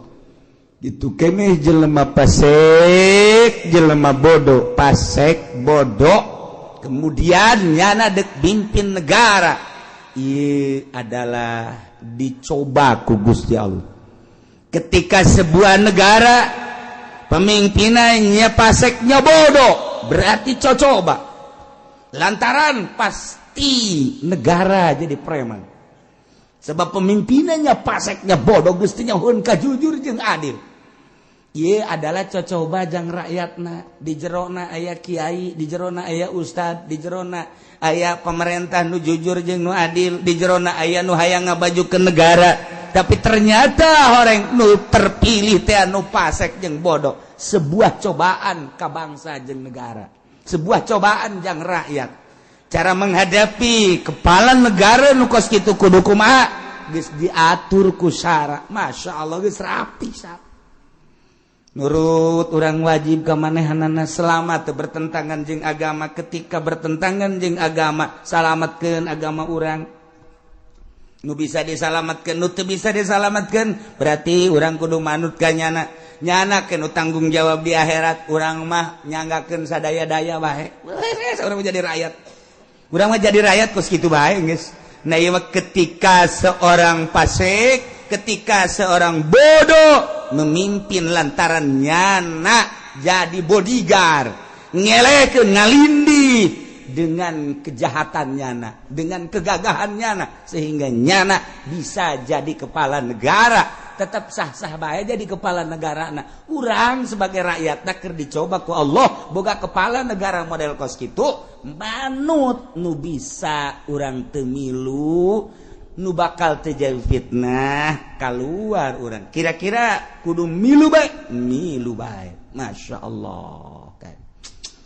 Gitu keneh jelema pasek, jelema bodoh, pasek bodoh. Kemudian nyana dek mimpin negara. Ieu adalah dicoba ku Gusti Allah. Ketika sebuah negara pemimpinannya paseknya bodoh, berarti cocoba. Lantaran pasti negara jadi preman. Sebab pemimpinannya paseknya bodoh, gustinya hun jujur jeung adil. Ieu adalah cocoba jang rakyatna. Di jerona aya kiai, di jerona aya ustad, di jerona aya pemerintah nu jujur jeung nu adil, di jerona aya nu hayang ngabajukeun negara. Tapi ternyata orang nu terpilih teh anu pasek jeung bodoh. Sebuah cobaan ka bangsa jeung negara, sebuah cobaan jang rakyat. Cara menghadapi kepala negara nu kos kitu kudu kumaha? Geus diatur ku syara. Masya Allah, geus rapi syara. Nurut orang wajib ka manehanana selama teu bertentangan jeung agama. Ketika bertentangan jeung agama, salamatkeun agama urang. Nu bisa disalamatkeun, nu teu bisa disalamatkeun, berarti urang kudu manut ka nyana. Nyana nu tanggung jawab di akhirat, urang mah nyanggakeun sadaya-daya bae. Urang mah jadi rakyat. Urang mah jadi rakyat kos kitu bae geus. Nah, ieu mah ketika seorang fasik, ketika seorang bodoh memimpin lantaran nyana jadi bodyguard, ngelekeun ngalindih dengan kejahatan nyana, dengan kegagahan nyana, sehingga nyana bisa jadi kepala negara. Tetap sah-sah bae jadi kepala negara. Nah, urang sebagai rakyat keur dicoba ku Allah boga kepala negara model kos kitu, manut. Nu bisa urang teu milu, nu bakal terjadi fitnah keluar urang. Kira-kira kudu milu bae, milu bae. Masya Allah kan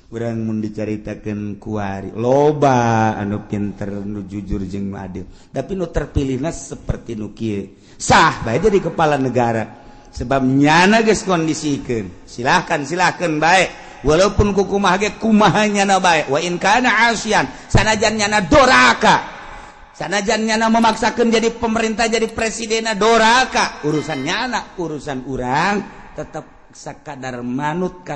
urang mun dicaritakeun kuari loba anu pinter, nu jujur jeung nu adil, tapi nu terpilihna seperti nu kieu. Sah bae jadi kepala negara sebab nyana geus kondisikeun. Silahkan, silahkan bae, walaupun kukumaha ge kumaha nyana bae. Wa in kana asian, sanajan nyana doraka, sanajan nyana memaksakan jadi pemerintah, jadi presiden doraka, urusan nyana. Urusan urang tetap sekadar manut karena